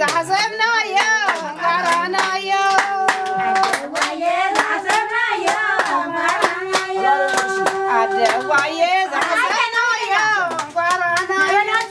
ዝሓሰብናዮ ጓራናዮ። ኣደዋየ ዝሓሰብናዮ ጓራናዮ።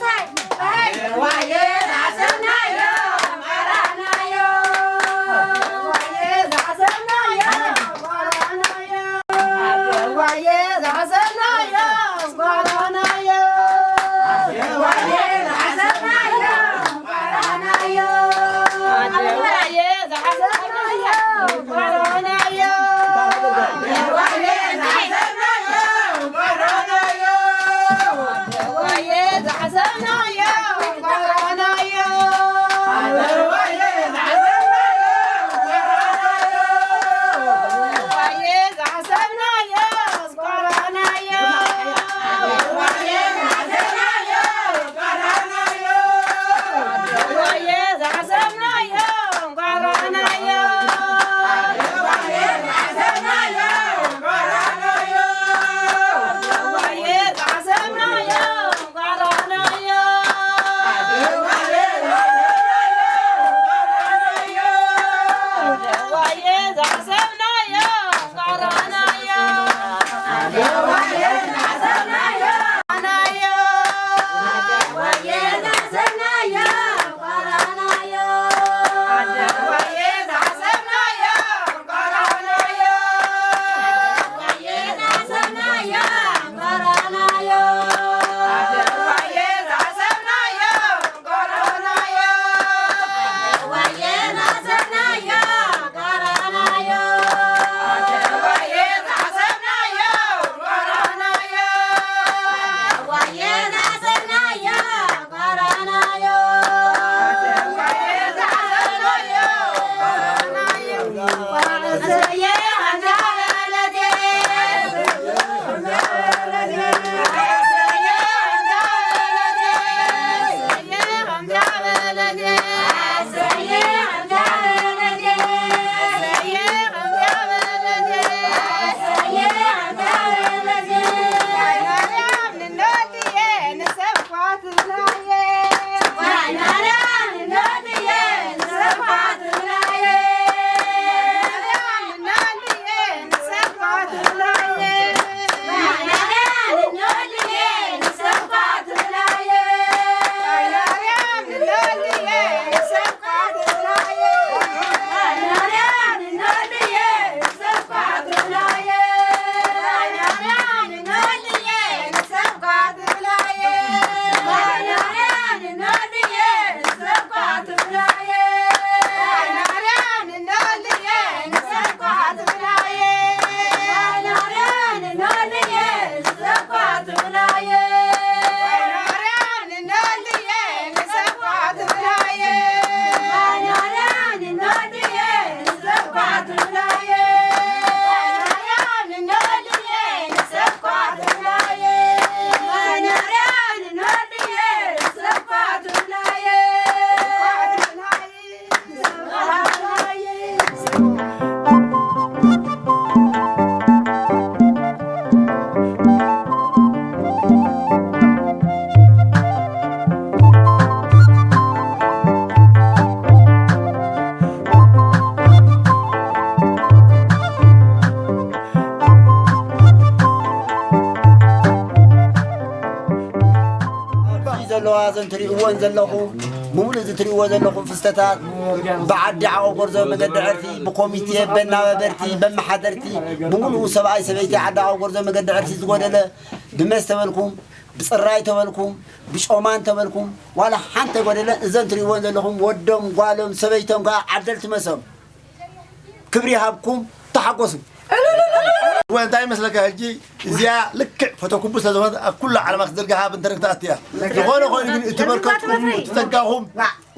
ዘለዋ እዘን ትሪእወን ዘለኹም ብምሉእ እዚ ትሪእዎ ዘለኹም ፍስተታት ብዓዲ ዓቐብ ጎርዞ መገዲ ዕርፊ ብኮሚቴ በናበበርቲ በመሓደርቲ ብምሉኡ ሰብኣይ ሰበይቲ ዓዲ ዓቐብ ጎርዞ መገዲ ዕርፊ ዝጎደለ ብመስ ተበልኩም ብፅራይ ተበልኩም ብጮማን ተበልኩም ዋላ ሓንቲ ኣይጎደለን። እዘን ትሪእወን ዘለኹም ወዶም ጓሎም ሰበይቶም ከዓ ዓደልቲ መሶም ክብሪ ይሃብኩም፣ ተሓጎሱ። ወ እንታይ ይመስለካ ሕጂ እዚኣ ልክዕ ፎቶኩቡ ስለ ዝኾነት ኣብ ኩሉ ዓለማ ክትዝርግሓ ኣብ ኢንተርነት ክትኣቱ እያ። ዝኾነ ኮይኑ ግን እቲ በርከትኩም እቲ ጸጋኹም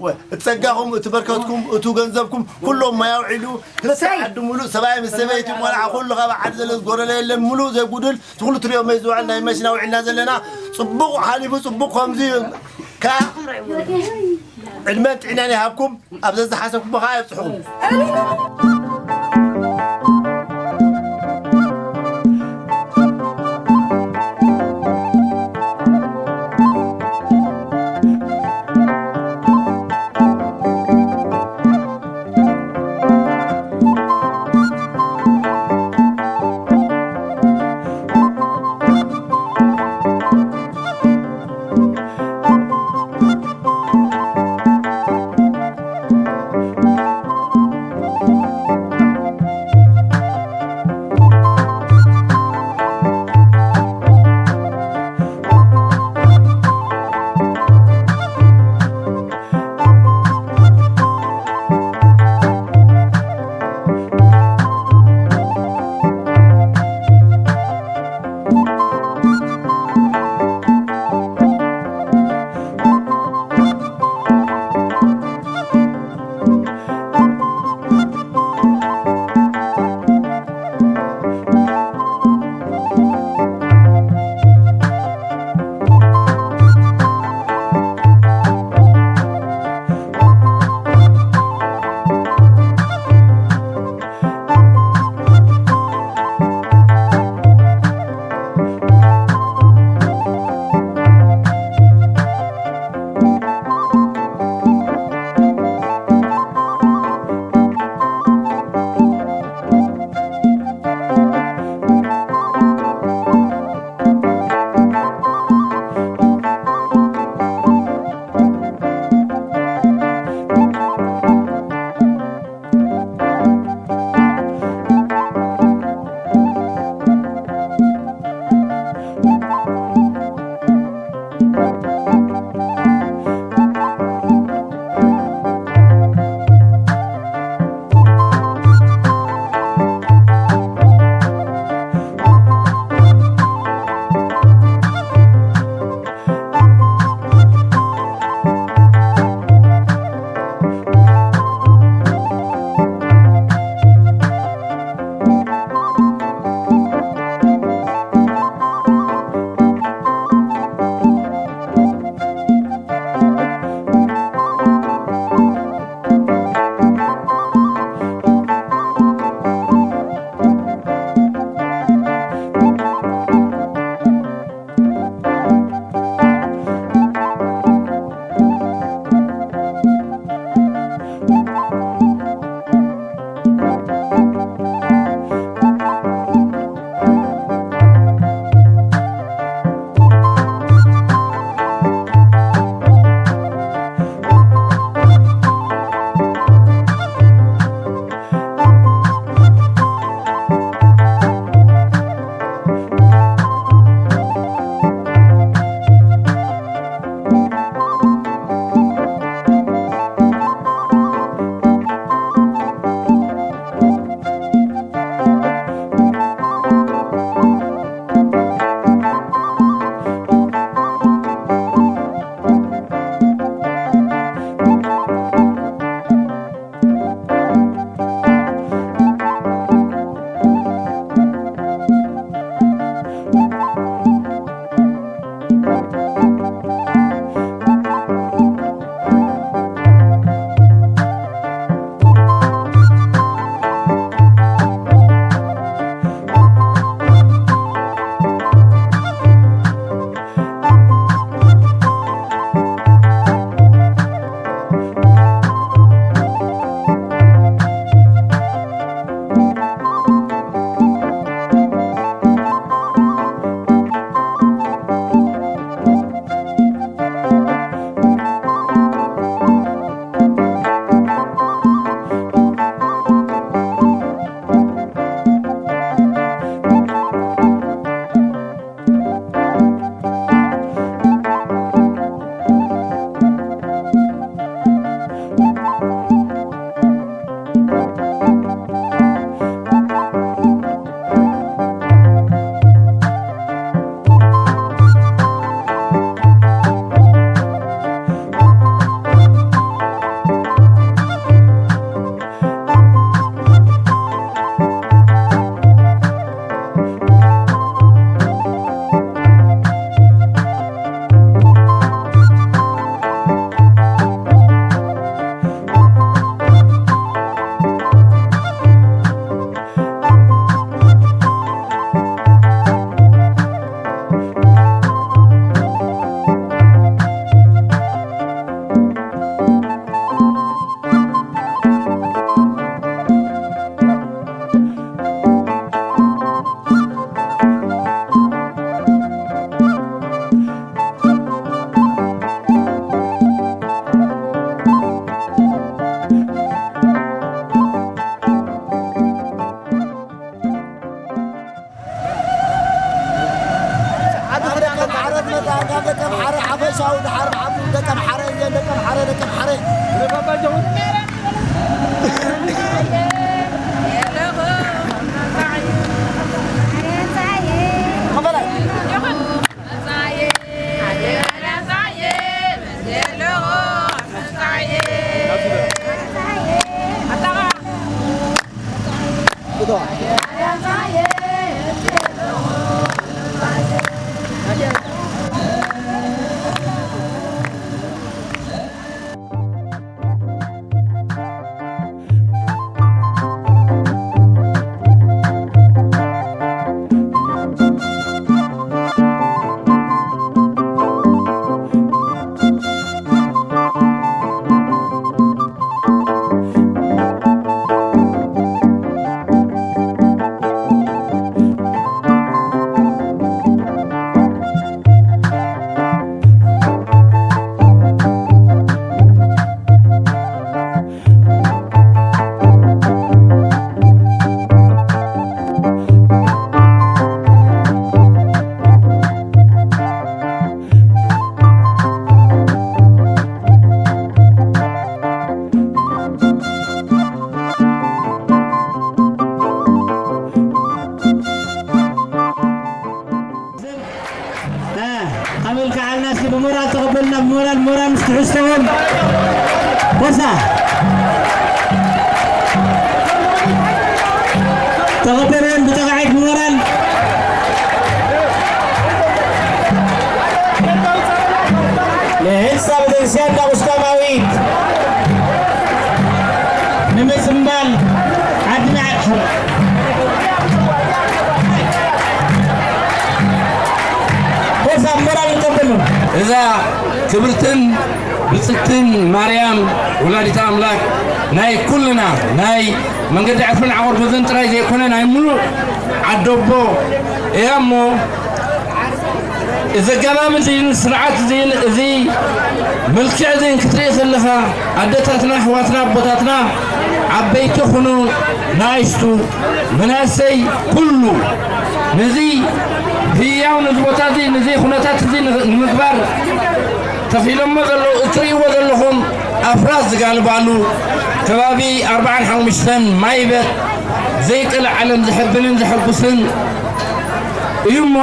ወ እቲ ጸጋኹም እቲ በርከትኩም እቲ ገንዘብኩም ኩሎም ማይ ኣውዒሉ ክልተ ዓዲ ሙሉእ ሰብኣይ ምስ ሰበይቲ ቆልዓ ኩሉ ካብ ዓዲ ዘሎ ዝጎደለ የለን። ሙሉእ ዘጉድል እቲ ኩሉ ትሪኦ መይ ዝውዕል ናይ መሽና ውዒልና ዘለና ጽቡቕ ሓሊፉ ጽቡቕ ከምዚ ከኣ ዕድመን ጥዕናን ይሃብኩም። ኣብ ዘዝሓሰብኩሞ ኸዓ የብጽሕኹም። ትሕዝቶኦም ኮሳ ተቐበለን ብጠቓዒት ብሞራል ንህንፃ ቤተክርስትያን ዳቁስቋማዊት ንምፅንባል ዓድና ኮሳ ሞራል ንቀበሎም። እዛ ክብርትን ብጽትን ማርያም ወላዲት ኣምላክ ናይ ኩልና ናይ መንገዲ ዕርፍን ዓወር ጎዘን ጥራይ ዘይኮነ ናይ ምሉእ ዓደቦ እያ እሞ እዚ ኣገባብ እዚን ስርዓት እዚን እዚ መልክዕ እዚን ክትርኢ ከለኻ ኣደታትና ኣሕዋትና ኣቦታትና ዓበይቲ ኩኑ ንኣሽቱ መናእሰይ ኩሉ ነዚ ህያው ነዚ ቦታ እዚ ነዚ ኩነታት እዚ ንምግባር ተኺሎሞ ዘለዉ እትርእይዎ ዘለኹም ኣፍራስ ዝጋልባሉ ከባቢ ኣርባዓን ሓሙሽተን ማይበት ዘይቀልዓለም ዘሕብንን ዘሐጉስን እዩ እሞ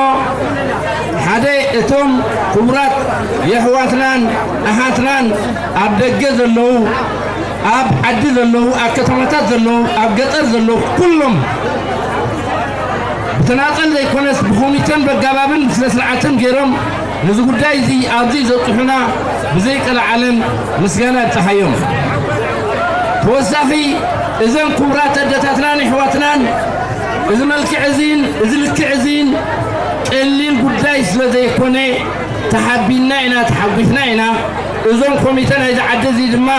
ሓደ እቶም ክቡራት የሕዋትናን ኣሓትናን ኣብ ደገ ዘለዉ ኣብ ዓዲ ዘለዉ ኣብ ከተማታት ዘለዉ ኣብ ገጠር ዘለዉ ኩሎም ብተናጸል ዘይኮነስ ብኮሚተን በጋባብን ስነ ስርዓትን ገይሮም ነዚ ጉዳይ እዚ ኣብዚ ዘብፅሑና ብዘይቀልዓለም ምስጋና ይብፅሓዮም። ተወሳኺ እዘን ክቡራት ኣደታትናን ኣሕዋትናን እዚ መልክዕ እዚን እዚ ልክዕ እዚን ቀሊል ጉዳይ ስለ ዘይኮነ ተሓቢንና ኢና ተሓጒስና ኢና። እዞም ኮሚተ ናይዚ ዓዲ እዚ ድማ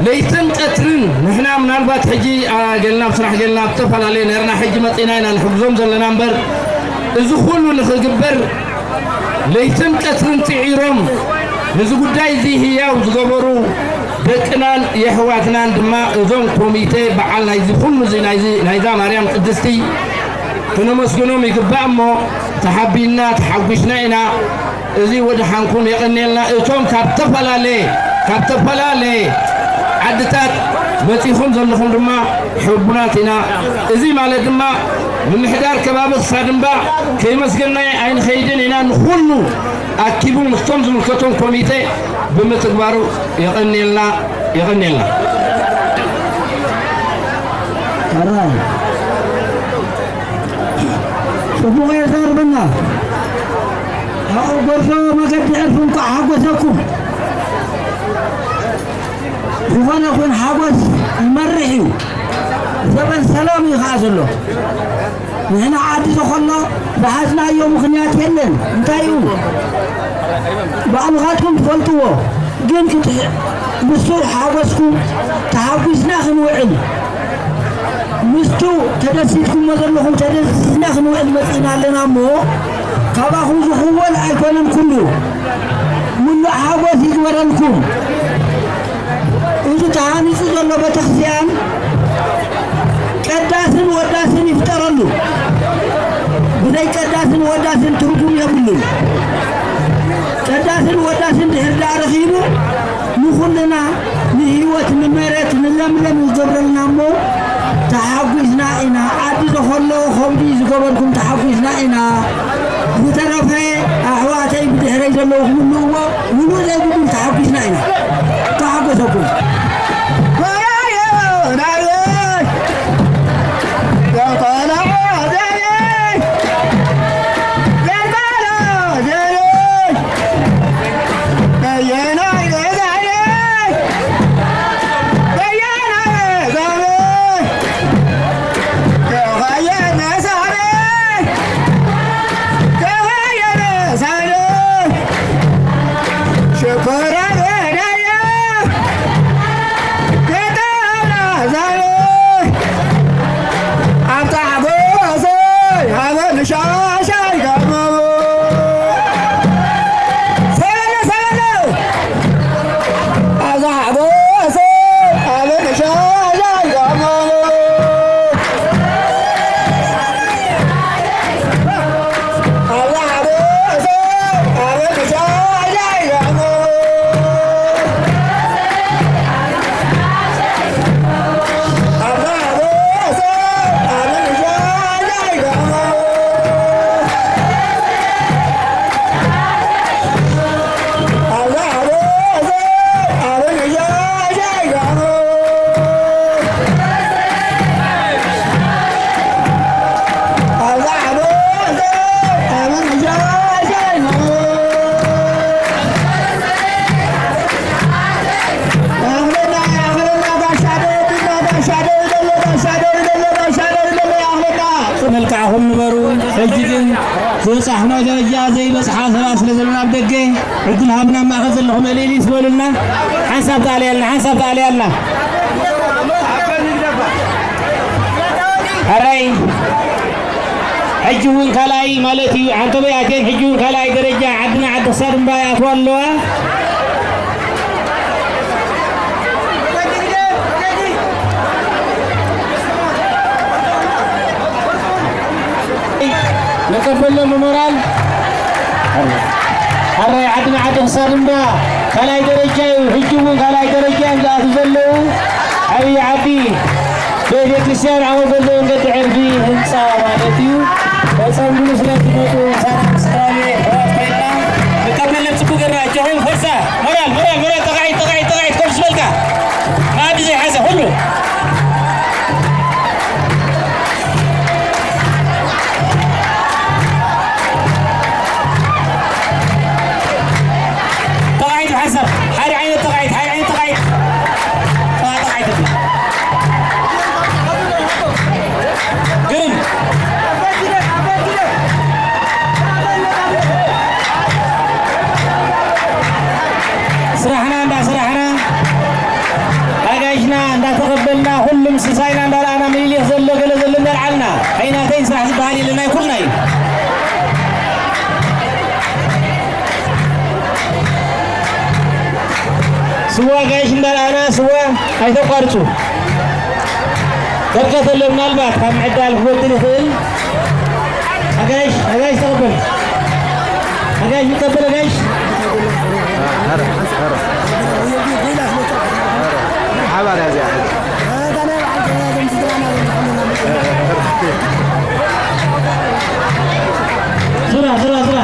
ለይትን ቀትርን ንሕና ምናልባት ሕጂ ገልና ኣብ ስራሕ ገልና ኣብ ዝተፈላለየ ነርና ሕጂ መፂና ኢና ንሕግዞም ዘለና እምበር እዚ ኩሉ ንክግበር ለይትን ቀትርን ፅዒሮም ነዚ ጉዳይ እዚ ህያው ዝገበሩ ደቅናን የሕዋትናን ድማ እዞም ኮሚቴ በዓል ናይዚ ኩሉ እዚ ናይዚ ናይዛ ማርያም ቅድስቲ ክነመስግኖም ይግባእ እሞ ተሓቢንና ተሓጒስና ኢና። እዚ ወድሓንኩም የቐንየልና። እቶም ካብ ተፈላለየ ካብ ተፈላለየ ዓድታት መፂኹም ዘለኹም ድማ ሕቡናት ኢና። እዚ ማለት ድማ ምምሕዳር ከባቢ ክሳድምባ ከይመስገናይ ኣይንኸይድን ኢና። ንኹሉ ኣኪቡ ምስቶም ዝምልከቶም ኮሚቴ ብምትግባሩ የቐንየልና የቐንየልና። ሕራይ ጽቡቕ እየ ዘርብና። ኣብኡ ጎርዞ መገዲ ዕርፊ እንኳዕ ሓጎሰኩም። ዝኾነ ኹን ሓጎስ ይመርሕ እዩ። ዘበን ሰላም እዩ ኸዓ ዘሎ። ንሕና ዓዲ ዝኾሎ ዝሓዝናዮ ምኽንያት የለን። እንታይ እዩ? ባዕልኻትኩም ትፈልጥዎ። ግን ክትሕ- ምስኡ ሓጎስኩም ተሓጒስና ክንውዕል ምስቱ ተደሲትኩሞ ዘለኹም ተደሲትና ክንውዕል መፂእና ኣለና እሞ ካባኹም ዝኽወል ኣይኮነን ኩሉ ምሉእ ሓጎስ ይግበረልኩም። እዚ ተሃኒፁ ዘሎ ቤተክርስትያን ቀዳስን ወዳስን ይፍጠረሉ። ብዘይ ቀዳስን ወዳስን ትርጉም የብሉን። ቀዳስን ወዳስን ድሕር ደኣ ረኺቡ ንኹልና ንህይወት ንመሬት ንለምለም ይገብረልና እሞ ተሓጒስና ኢና። ዓዲ ዘኸሎ ከምዚ ዝገበርኩም ተሓጒስና ኢና። ዝተረፈ ኣሕዋተይ ብድሕረይ ዘለዉ ክምልእዎ ምሉእ ዘይብሉን ተሓጒስና ኢና። ተሓጎሰኩም። ዝበጻሕናዮ ደረጃ ዘይበጽሓ ሰባት ስለ ዘለና ኣብ ደገ ዕድል ሃብና፣ ኣብ ማእከል ዘለኹም እልል ይስበሉልና። ሓንሳብ ተኣልያልና፣ ሓንሳብ ተኣልያልና። ሕራይ ሕጂ እውን ካልኣይ ማለት እዩ። ዓንተቦይ ኣትየን ሕጂ እውን ካልኣይ ደረጃ ዓድና ዓዲ ክሳድ እምባ ይኣትዋ ኣለዋ። ንቀበሎም ብሞራል። ሕራይ ዓድና ዓዲ ክሳድ እምባ ካልኣይ ደረጃ እዩ። ሕጂ እውን ካልኣይ ደረጃ እዮም ዝኣትዉ ዘለዉ። ዓብዪ ዓዲ ቤተ ክርስቲያን ዓወት ዘለዎ መንገዲ ዕርፊ ህንፃ ማለት እዩ። ተፀምብሉ ስለ ትመፁ ምሳና ምስ ከባቢ ኣሕዋት ኮይንና ንቀበሎም። ፅቡቅ ገርና እጆኹም ፈርሳ። ሞራል፣ ሞራል፣ ሞራል። ጠቃዒት፣ ጠቃዒት፣ ጠቃዒት። ኮፍ ዝበልካ መኣዲ ዘይሓዘ ኩሉ። ጠቃዒት ብሓንሳብ ሓደ ዓይነት ጠቃዒት፣ ሓደ ዓይነት ጠቃዒት። ጠቃ-፣ ጠቃዒት። ግርም። ስራሕና እንዳሰራሕና፣ ኣጋይሽና እንዳተቐበልና፣ ኩሉ ምስ ምሳና እንዳረኣና፣ ምኒልክ ዘሎ ገለ ዘሎ እንዳልዓልና፣ ከይናተይን ስራሕ ዝበሃል የለን፣ ናይ ኩልና እዩ። ስዋ ኣጋይሽ እንዳረኣና፣ ስዋ ኣይተቋርጹ። በርከት ኣሎ፣ ምናልባት ካብ ምዕዳል ክጎድል ይኽእል። ኣጋይሽ፣ ኣጋይሽ ተቐበል። ኣጋይሽ ይቀበል፣ ኣጋይሽ። ሓባር ያዝ። ዙራ፣ ዙራ፣ ዙራ።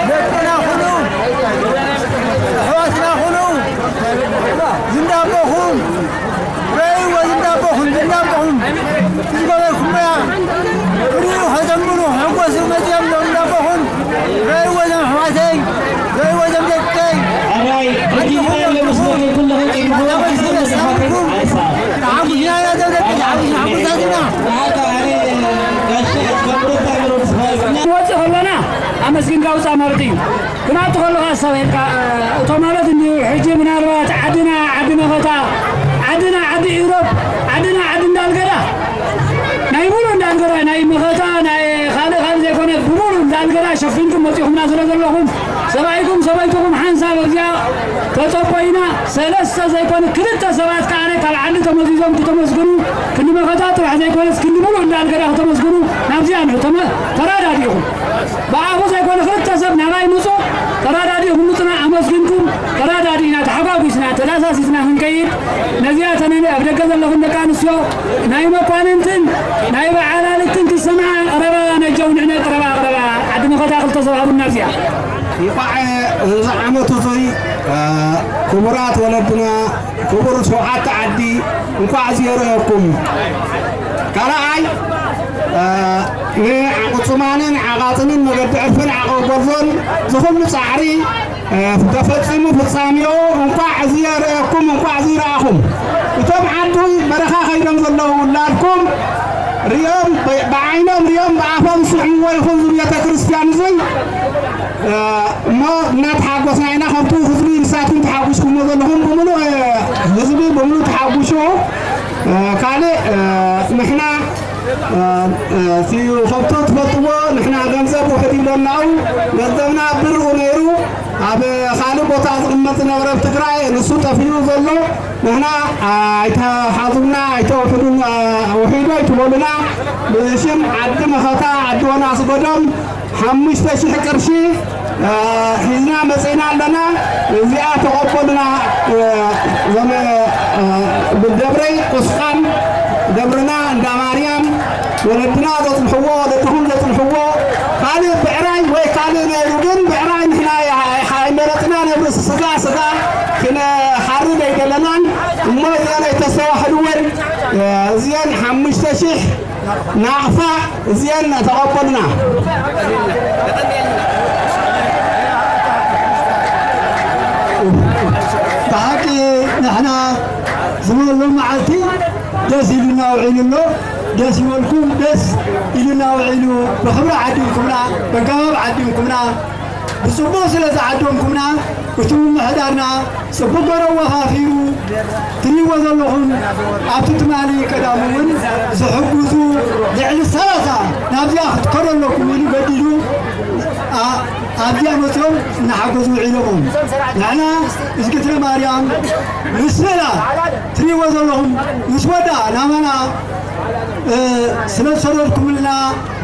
ደቅና ኩኑ፣ ኣሕዋትና ኩኑ፣ ዝንዳበኹም፣ ረእይዎ ዝንዳበኹም፣ ዝንዳበኹም፣ ዝገበርኩምያ፣ ክሪኡ ከዘምሩ፣ ክሕጎሱ መጺኦም ዶ ዝንዳበኹም፣ ረእይዎ ዞም ኣሕዋተይ፣ ረእይዎ ዞም ደቀይ። ኣራይ፣ ሕጂ እንታይ ኣሎ መስለኺ? ኩልኺ ጸጊብዎ ሒዝኩም መጽሓፍኩም ኣይፋ። ተሓጉስና ኢና ዞም ደቀይ፣ ተሓጉስና፣ ሓጉሳት ኢና። ንወጽእ ከለና ኣመስጊንካ ውጻእ ማለት እዩ። ክንኣቱ ከለኻ ሰበይትካ፣ እቶ ማለት እንዲሁ ሕጂ ምናልባት ዓድና ዓዲ መኸታ፣ ዓድና ዓዲ ኢሮብ፣ ዓድና ዓዲ እንዳልገዳ፣ ናይ ሙሉ እንዳልገዳ፣ ናይ መኸታ፣ ናይ ካልእ ካልእ ዘይኮነ፣ ብሙሉ እንዳልገዳ ሸፊንኩም መጺኹምና ስለ ዘለኹም፣ ሰብኣይኩም ሰበይትኹም ሓንሳብ ኣብዚኣ ተጸቦ ኢና። ሰለስተ ዘይኮነ ክልተ ሰባት ከኣ ካብ ዓዲ ተመዚዞም ክተመስግኑ፣ ክንዲ መኸታ ጥራሕ ዘይኮነስ ክንዲ ሙሉእ እንዳልገዳ ክተመስግኑ ናብዚኣ ንዑ። ተመ-፣ ተራዳዲእኹም። ብኣኹ ዘይኮነ ክልተ ሰብ ናባይ ምጹ፣ ተራዳዲእኹም ምጹና፣ ኣመስጊንኩም፣ ተራዳዲእና፣ ተሓጓጒስና፣ ተዳሳሲስና ክንከይድ፣ ነዚኣ ተነ-፣ ኣብ ደገ ዘለኹም ደቂ ኣንስትዮ፣ ናይ መኳንንትን ናይ በዓላልትን ክሰምዓ፣ ቀረባ ነጀው ንዕነ፣ ቀረባ፣ ቀረባ፣ ዓዲ መኸታ ክልተ ሰብ ሃቡና ኣብዚኣ። እንቋዕ እዚ ዓመት እዙይ፣ እ፣ ክቡራት ወለድና፣ ክቡር ሸውዓተ ዓዲ፣ እንቋዕ እዚ የርእየኩም። ካልኣይ፣ እ፣ ንዕቁጽማንን ዓቓጽንን መገዲ ዕርፍን ዓቐብ ጎልዞን ዝኹሉ ጻዕሪ፣ እ፣ ተፈጺሙ ፍጻሜኡ እንቋዕ እዚ የርእየኩም፣ እንቋዕ እዚ ይረኣኹም። እቶም ዓዲ በረኻ ከይዶም ዘለዉ ውላድኩም ሪኦም፣ ብ-፣ ብዓይኖም ሪኦም ብኣፎም ስዕምዎ ይኹን፣ እዚ ቤተ ክርስቲያን እዙይ እሞ እናተሓጎስና ኢና። ከምቲ ህዝቢ ንሳትኩም ተሓጒስኩሞ ዘለኹም ብምሉእ ህዝቢ ብምሉእ ተሓጒሱ። ካልእ ንሕና እቲ ከምቲ ትፈልጥዎ ንሕና ገንዘብ ውሕድ ኢሎናኡ ገንዘብና ብርኡ ነይሩ ኣብ ካልእ ቦታ ዝቕመጥ ዝነበረ ኣብ ትግራይ ንሱ ጠፊኡ ዘሎ ንሕና ኣይተሓዙና ኣይተውሕዱን ውሒዱ ኣይትበሉና ብሽም ዓዲ መኸታ ዓዲ ወና ኣስገዶም ሓሙሽተ ሽሕ ቅርሺ ሒዝና መፂእና ኣለና። እዚኣ ተቐበሉና። እዞም ደብረይ ቁስቋም ደብርና እንዳ ማርያም ወለድና ዘፅንሕዎ ወለድኹም ዘፅንሕዎ ካልእ ብዕራይ ወይ ካልእ ነይሩ ግን ብዕራይ ንሕና ኣይመረፅና ነብሪ ስጋ ስጋ ክንሓርድ ኣይደለናን እሞ እዚኣ ናይ ተስተዋሕድወን እዚአን ሓሙሽተ ሽሕ ናቕፋ እዚአን ተቐበሉና። ብሓቂ ንሕና ዝበሎ መዓልቲ ደስ ኢሉና ውዒሉ ኣሎ። ደስ ይበልኩም። ደስ ኢሉና ውዒሉ ብኽብሪ ዓዲምኩምና፣ በጋባብ ዓዲምኩምና። ብጽቡቕ ስለ ዝዓደምኩምና እቲ ምምሕዳርና ጽቡቕ ገይሩ ኣወፋፊሩ ትሪእዎ ዘለኹም ኣብቲ ትማሊ ቀዳሙ እውን ዝሕግዙ ልዕሊ ሰላሳ ናብዚኣ ክትከዶ ኣለኩም ኢሉ ገዲዱ ኣብዚኣ መፅኦም እናሓገዙ ውዒሎሞም ንሕና እዝግትነ ማርያም ምስ በላ ትሪእዎ ዘለኹም ምስ ወዳ ናባና ስለ ዝሰደድኩምልና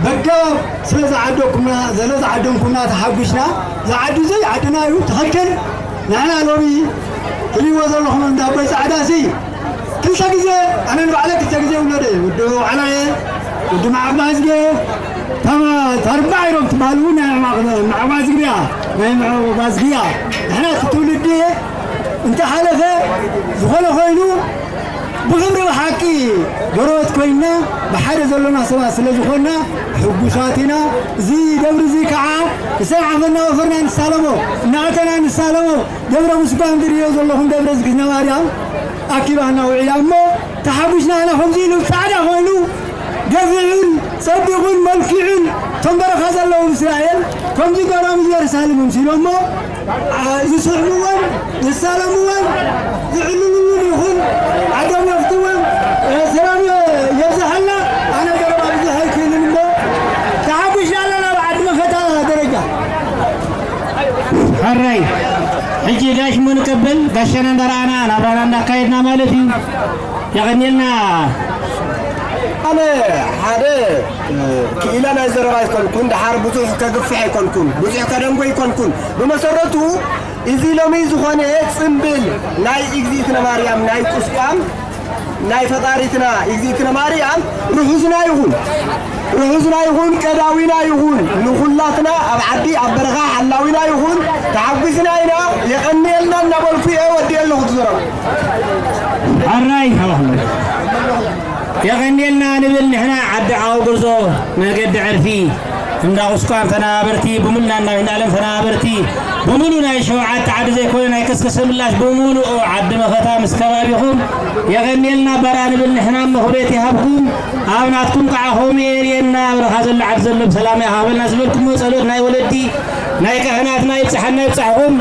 በጋባብ ስለ ዝዓደኩምና ስለ ዝዓደምኩምና ተሓጒስና። ዝዓዲ እዙይ ዓድና እዩ ትኽክል። ንሕና ሎሚ ትሪእዎ ዘለኹም እንዳ ኣቦይ ፃዕዳ እዙይ ክልተ ግዜ ኣነ ንባዕለ ክልተ ግዜ ውለደ እየ ወዲ ዋዕላ እየ ወዲ ማዕቕ ማዝጌ ታርባ ኢሎም ትበሃሉ ናይ ማዕቕ ማዝግያ ናይ ማዕቕ ማዝግያ ንሕና እቲ ትውልዲ እየ እንተሓለፈ ዝኾነ ኮይኑ ብኽብሪ ብሓቂ ጎረበት ኮይንና ብሓደ ዘሎና ሰባት ስለ ዝኾንና ሕጉሳት ኢና። እዚ ደብሪ እዚ ከዓ ንሰንዓፈ እናወፈርና ንሳለሞ እናኣተና ንሳለሞ ደብረ ምስጓም ዝርእዮ ዘለኹም ደብረ ዝግነ ማርያም ኣኪባና ውዒላ እሞ ተሓጒስና ኢና። ከምዚ ኢሉ ፃዕዳ ኮይኑ ገፊዑን ፀቢቑን መልኪዑን እቶም በረኻ ዘለዉ እስራኤል ከምዚ ገሮም ኢየሩሳሌም ምምሲሎሞ ዝስዕምዎም ዝሳለምዎም ዝዕልልሉን ይኹን ዓዶም የፍትዎም ሰላም የብዝሓልና። ኣነ ዘረባ ብዙሕ ኣይክእልን እሞ ተሓጒስና ኣለና ኣብ ዓዲ መኸታ ደረጃ። ሕራይ ሕጂ ጋሽ ሞ ንቀበል ጋሻና እንዳረኣና ናብራና እንዳካየድና ማለት እዩ። የቐንየልና። ኣነ ሓደ ክኢላ ናይ ዘረባ ኣይኮንኩን፣ ደሓር ብዙሕ ከግፍሕ ኣይኮንኩን፣ ብዙሕ ከደንጎ ኣይኮንኩን። ብመሰረቱ እዚ ሎሚ ዝኾነ ጽምብል ናይ እግዚኣብሔር ማርያም ናይ ቁስቋም ናይ ፈጣሪትና እግዚኣብትና ማርያም ርሑስና ይኹን፣ ርሑስና ይኹን፣ ቀዳዊና ይኹን፣ ንኹላትና ኣብ ዓዲ ኣብ በረኻ ሓላዊና ይኹን፣ ተሓጒስና ኢና፣ የቐንየልና እናበልኩ እየ ወዲኤ ኣለኹ። ትዘረቡ። ኣራይ ሃባህሎ። የቐንየልና ንብል ንሕና ዓዲ ዓው ጉርዞ መገዲ ዕርፊ እንዳ ቁስቋም ተናበርቲ፣ ብሙሉ ናይ ናይናለም ተናበርቲ፣ ብሙሉ ናይ ሸውዓተ ዓዲ ዘይኮነ ናይ ከስከሰ ምላሽ ብሙሉኡ ዓዲ መኸታ ምስ ከባቢኹም የቐንየልና ባርያ ንብል ንሕና እሞ ክብረት ይሃብኩም። ኣብ ናትኩም ከዓ ከምኡ የርእየና፣ ኣብ በረኻ ዘሎ ዓዲ ዘሎ ብሰላም ይሃበልና ዝበልኩሞ ጸሎት ናይ ወለዲ ናይ ካህናትና ይብጽሓና ይብጽሕኹም።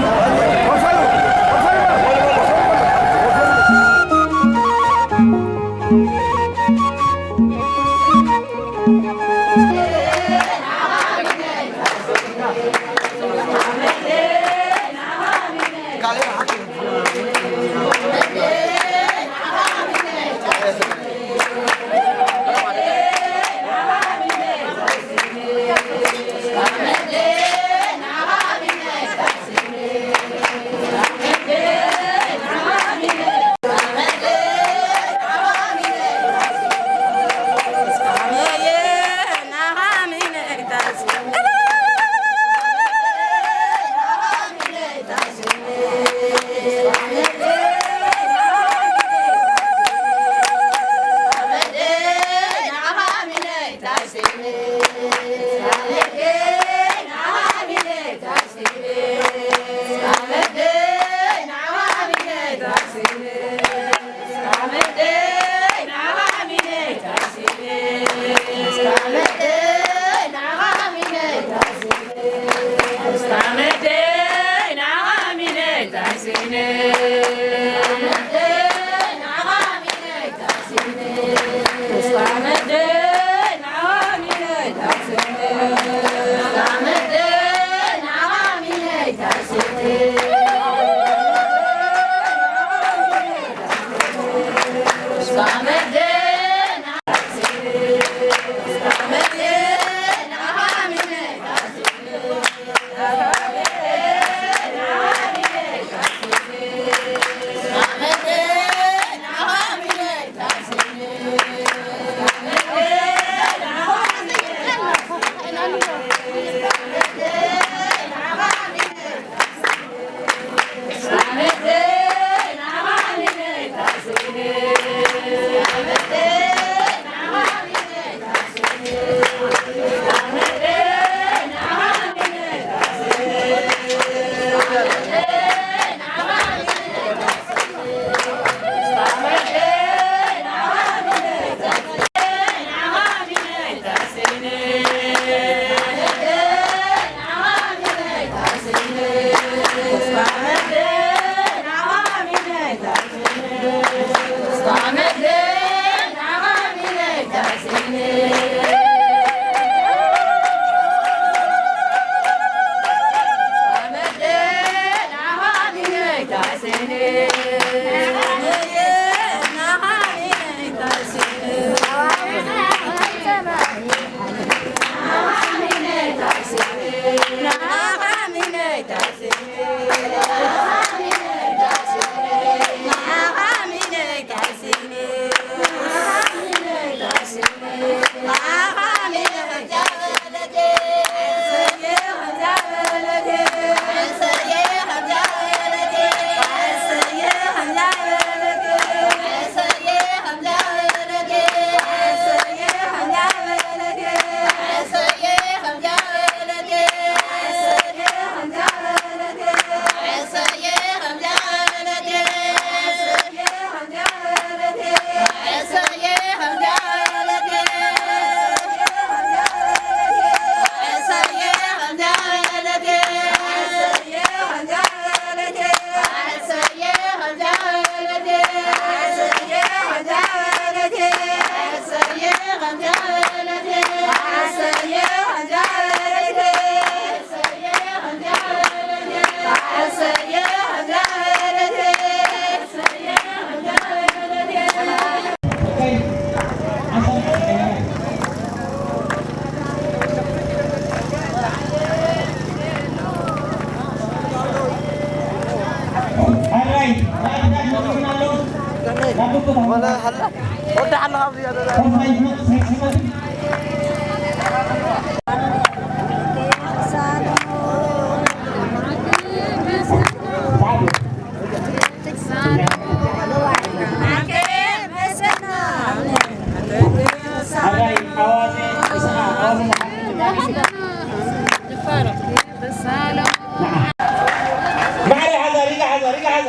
ወላ ሃላ ወዳ ሃላ ኣብዚ ያለ ማዕረ ሓዛ፣ ሪጋ ሓዛ፣ ሪጋ ሓዛ።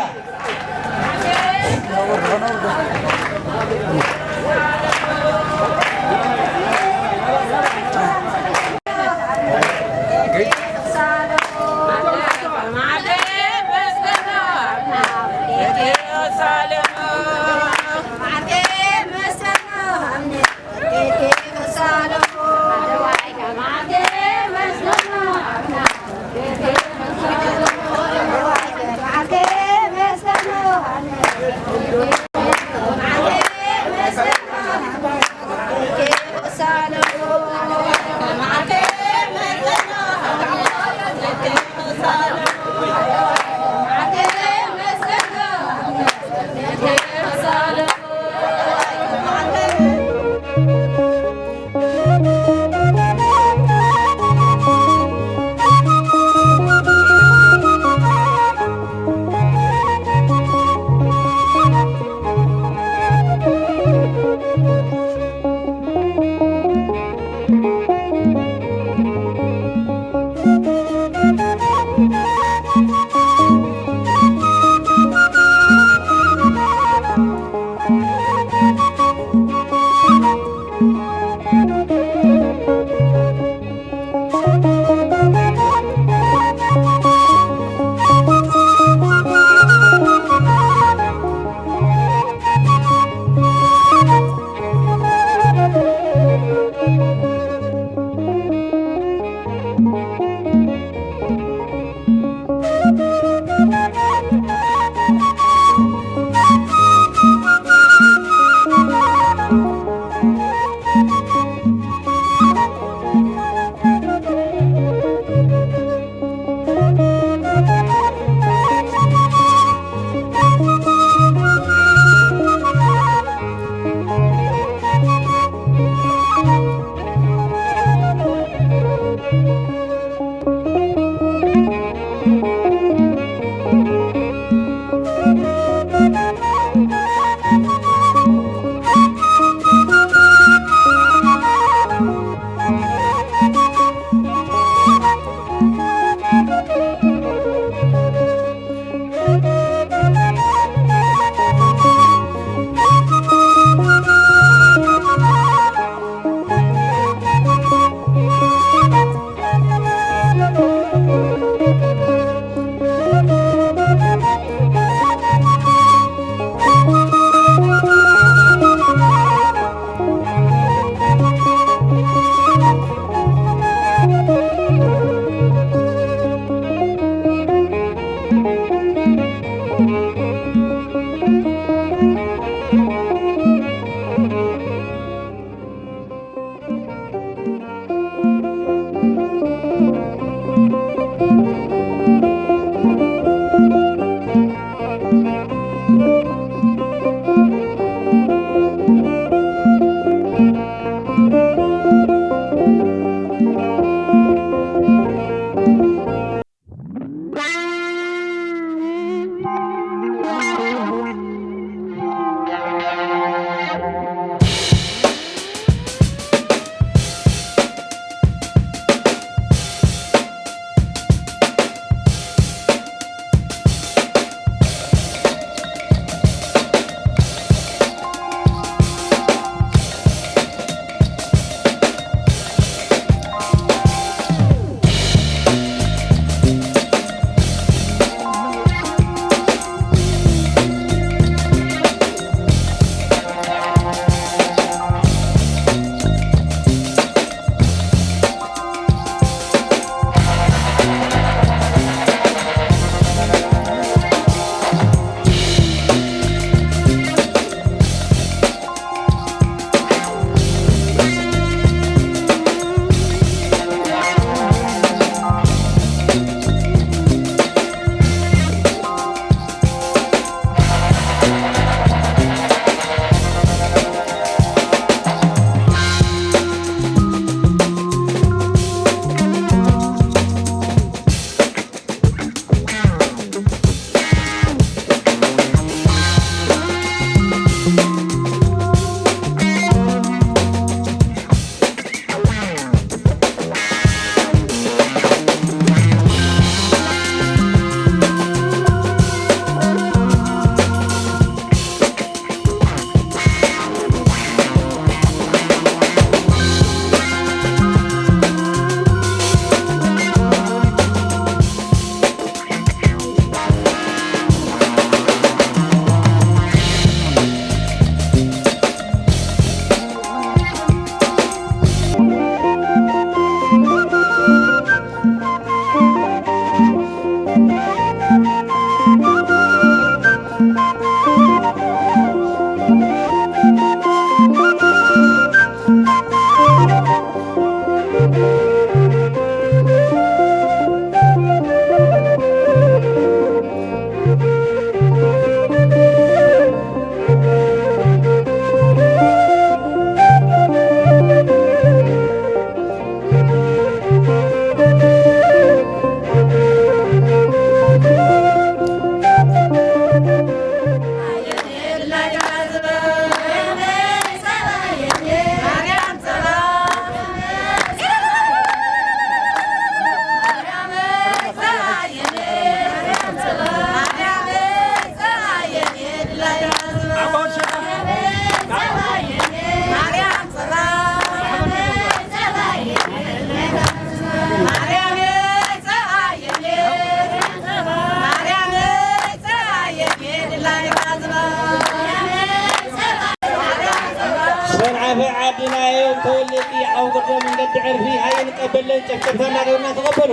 ዓድና እዮም ተወለድቲ። ኣብ ቅድመ መንገዲ ዕርፊ ኣይንቀበለን። ጨብጨብታ እናገበርና ተቐበሉ።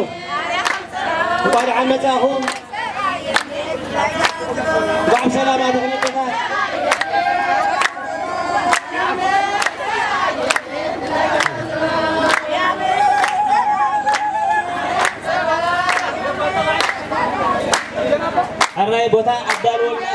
እንኳዕ ደሓን መጻእኹም። እንኳዕ ሰላም ኣተኸለካ። ኣራይ ቦታ ኣዳልወልና።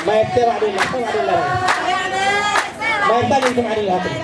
ማየት ተባዕዶ የላ፣ ተባዕዶ የላ። ማየት ባል ይትም ዓዲ ይላትም።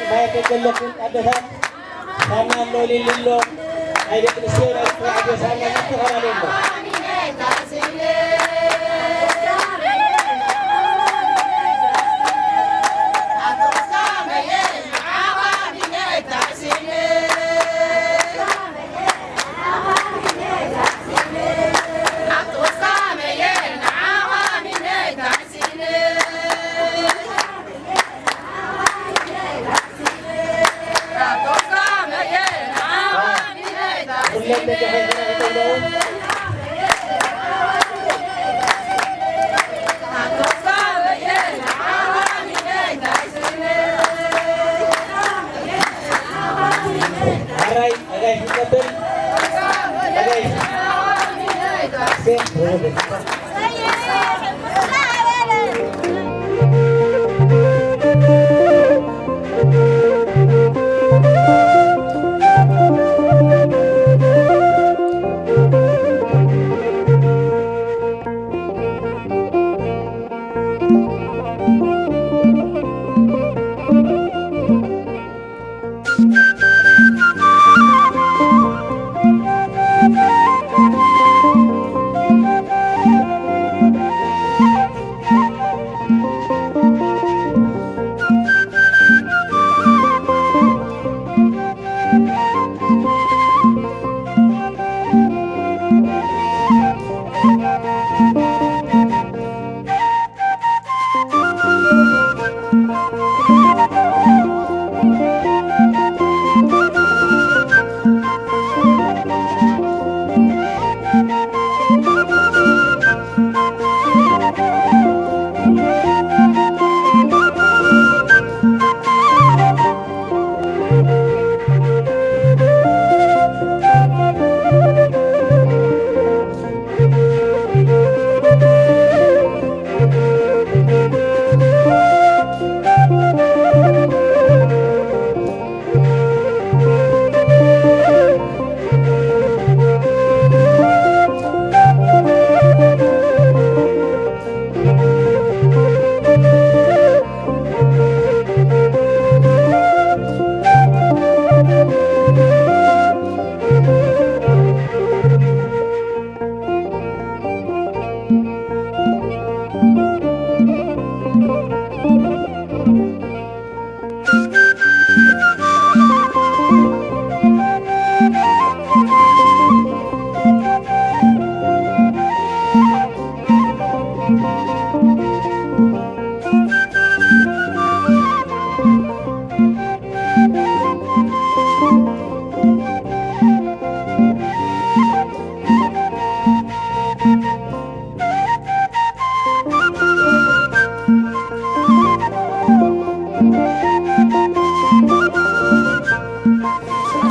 ማየት ዘለኩም ኣደታት ሳና ኣሎ፣ ሊሊ ኣሎ፣ ናይ ደቂ ኣንስትዮ ናይ ተባዕትዮ ሳና ዝተፈላለዩ ኣሎ።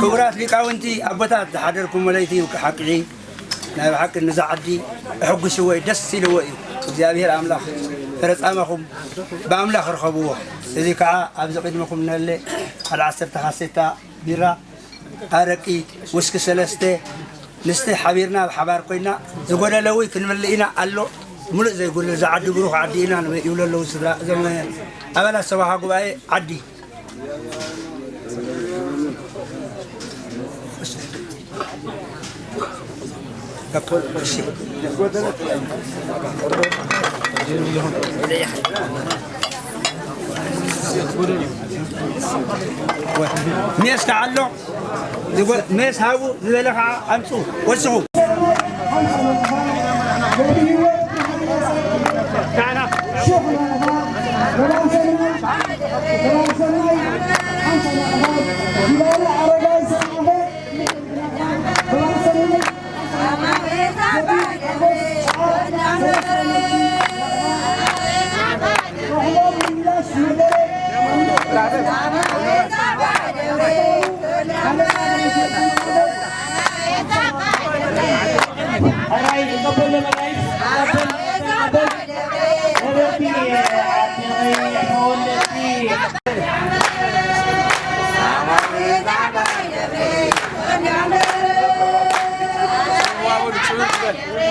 ክቡራት ሊቃውንቲ ኣቦታት፣ ዝሓደርኩም መለይቲ ውቂ ሓቂ ናይ ብሓቂ ንዛ ዓዲ እሕጉስዎ እዩ፣ ደስ ኢልዎ እዩ። እግዚኣብሔር ኣምላኽ ፍረ ጻማኹም ብኣምላኽ ርኸብዎ። እዚ ከዓ ኣብዚ ቅድመኹም ነለ ሓደ ዓሰርተ ካሴታ ቢራ፣ ኣረቂ፣ ውስኪ ሰለስተ ንስተ ሓቢርና ብሓባር ኮይና ዝጎደለ እውን ክንምልእ ኢና ኣሎ። ሙሉእ ዘይጎድል እዛ ዓዲ ብሩኽ ዓዲ ኢና ንበ-፣ ይብሉ ኣለዉ ስድራ እዞም ኣባላት ሰበኻ ጉባኤ ዓዲ። ሜስ ከዓ ኣሎ። ዝጎ-፣ ሜስ ሃቡ ዝበለ ከዓ ኣምፁ፣ ወስኹ።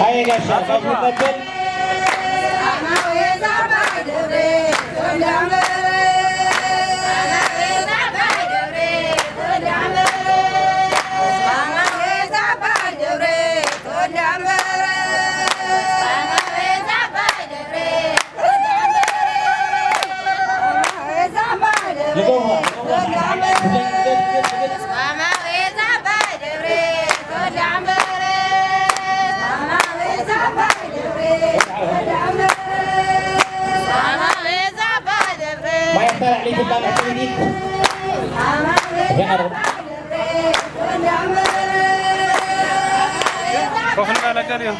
ሃየ ጋሻ፣ ጋሽ መቀበል። ኮፍ ንበል ኣጀልዮ።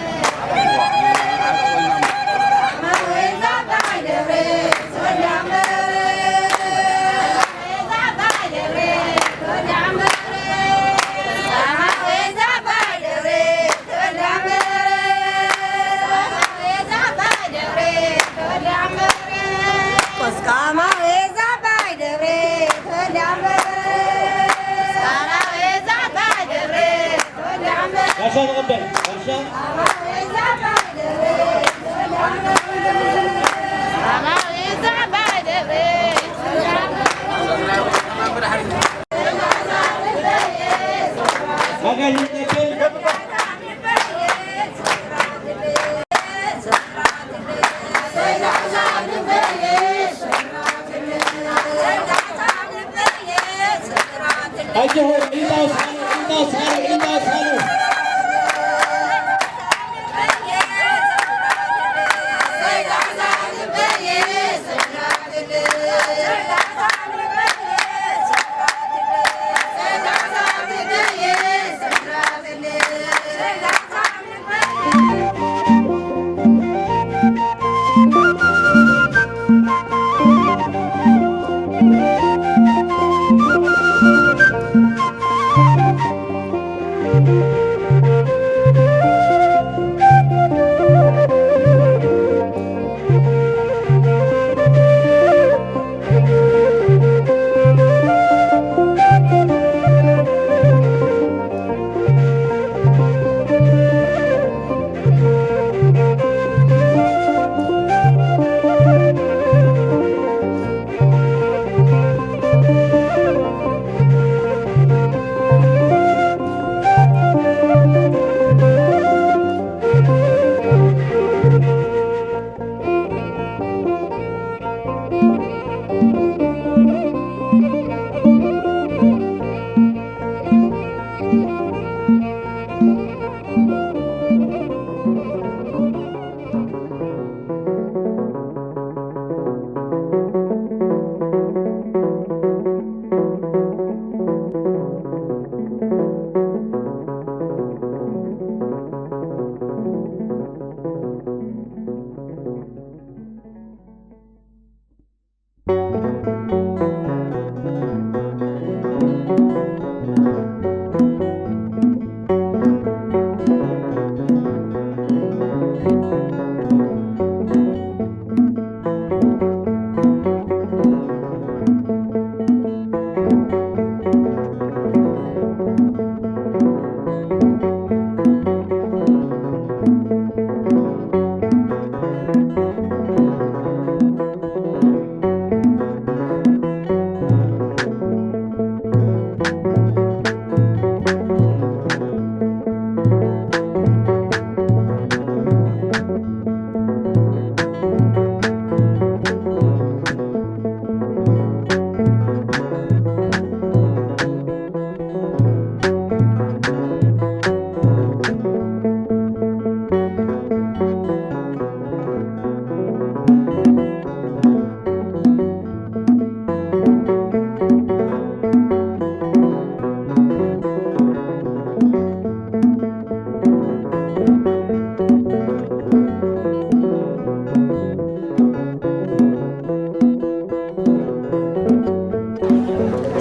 ጋሻ ንቕበል፣ ጋሻ። ኣጋይሽ ንቕበል። ኣጆኹም፣ ኢልታ ውስኻሉ፣ ኢልታ ውስኻሉ፣ ኢልታ ውስኻሉ።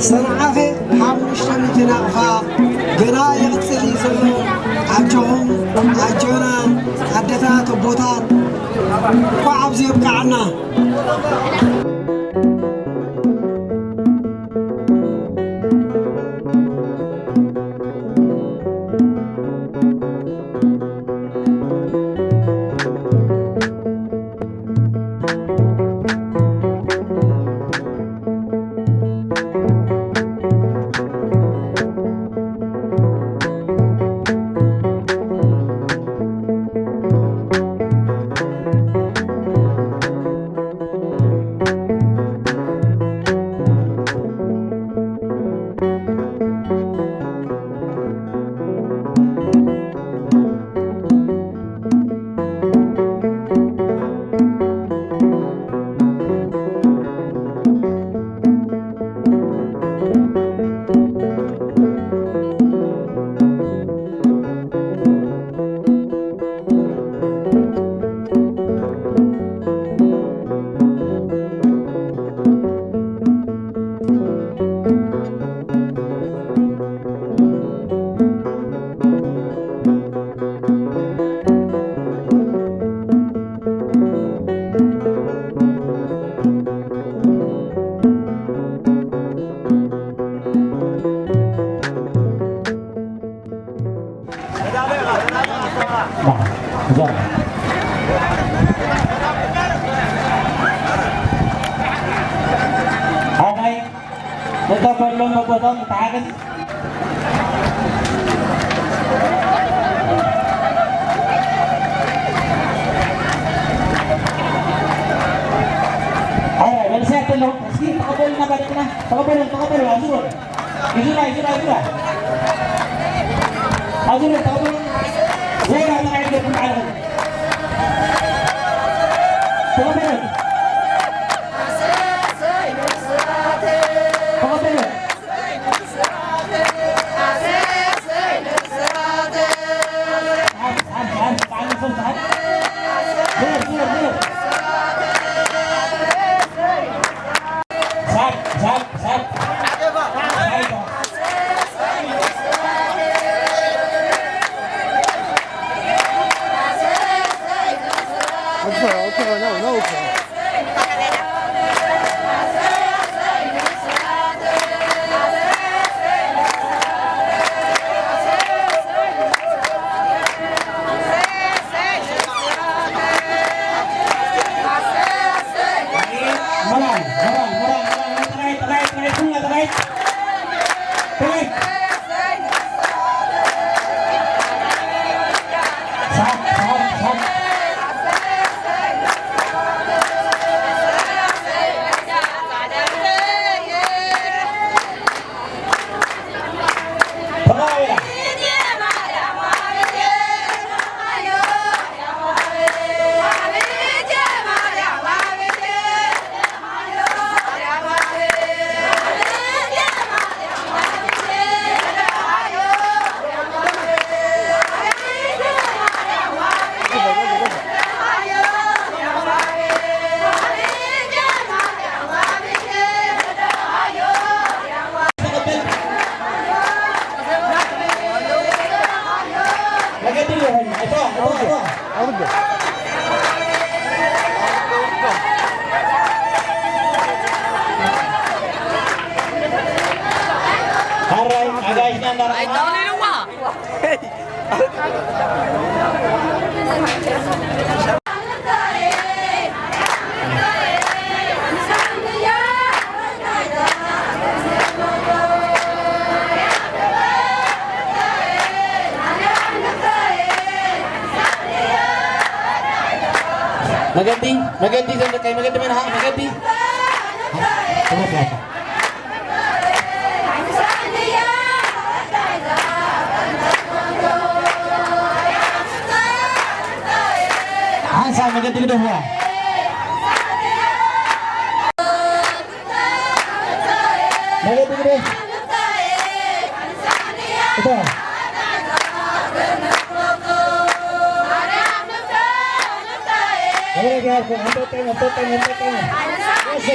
ሰንዓፈ ሓሙሽተ ሚእቲ ናቕፋ ገና ይቕጽል እዩ ዘሎ። ኣጆኹም፣ ኣጆና ኣደታት፣ ኣቦታት፣ እንኳዕ ኣብዚ የብቅዓና። ሓዳይ እተበሎም መጎቶም ተሓግዝ። ኣረ፣ መንእሰያት ኣለዉ። እስኪ ተቐበሉና፣ ባደቅና። ተቐበሉ፣ ተቐበሉ፣ ኣዙሩ። ይዙራ፣ ይዙራ፣ ይዙራ። ኣዙሩ፣ ተቐበሉ። ዞራ፣ ተቐበሉ፣ ተቐበሉ። ተቐበሉ። ተቐበሉ። ኣራይ ኣጋይሽና እንዳረኣና መገዲ መገዲ ዘለካይ መገዲ መን ሃ መገዲ ሓንሳብ መገዲ ግደፍዋ። መገዲ ግደፍ። እታ መብረቅ ያልኩ፣ እንጦጦ፣ እንጦጦ፣ እንጦጦ። እሺ።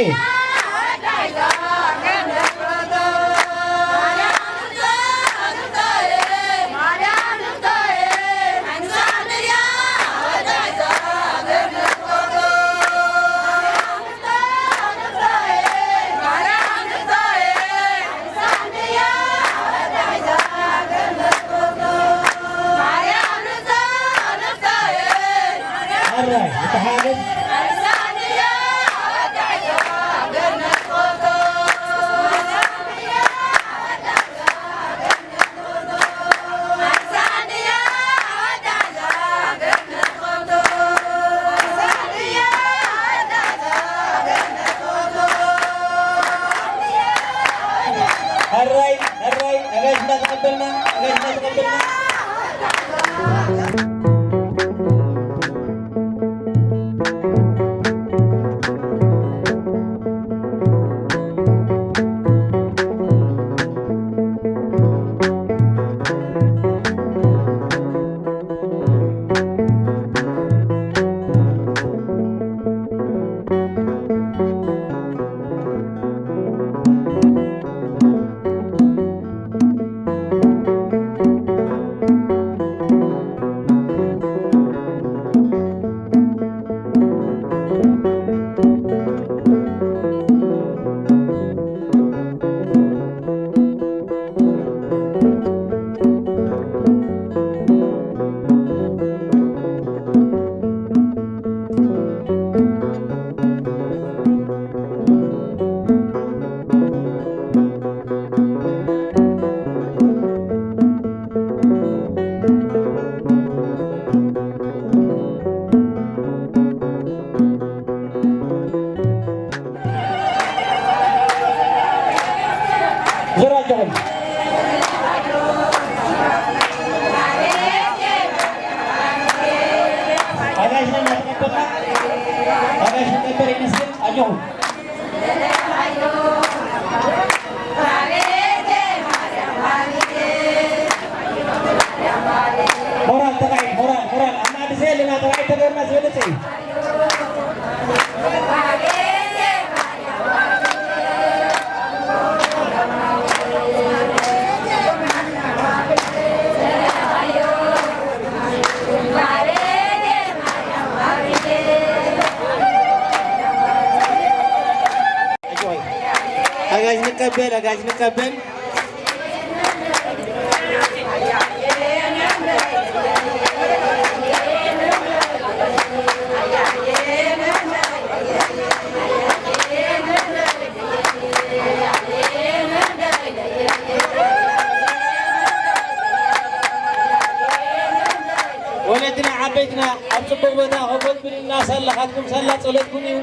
ሕራይ፣ ንተሓገዝ። ሕራይ፣ ሕራይ፣ ኣጋይሽ እናተቐበልና፣ ኣጋይሽ እናተቐበልና። ዙር ኣጆኹም። ኣጋይሽና እናተቐበልና፣ ኣጋይሽ ነበር ይመስል ኣጆኹም። ሞራል ተባሂል፣ ሞራል፣ ሞራል። ኣብ ማእዲ ዘየለና ተባሂል ተገርና ዝበለጸ እዩ። ኣጋይሽ ንቀበል፣ ኣጋይሽ ንቀበል። ወለድና ዓበይትና ኣብ ጽቡቕ ቦታ ኮፍ ኣቢልና ሳላኻትኩም ሳላ ጸሎትኩም እዩ።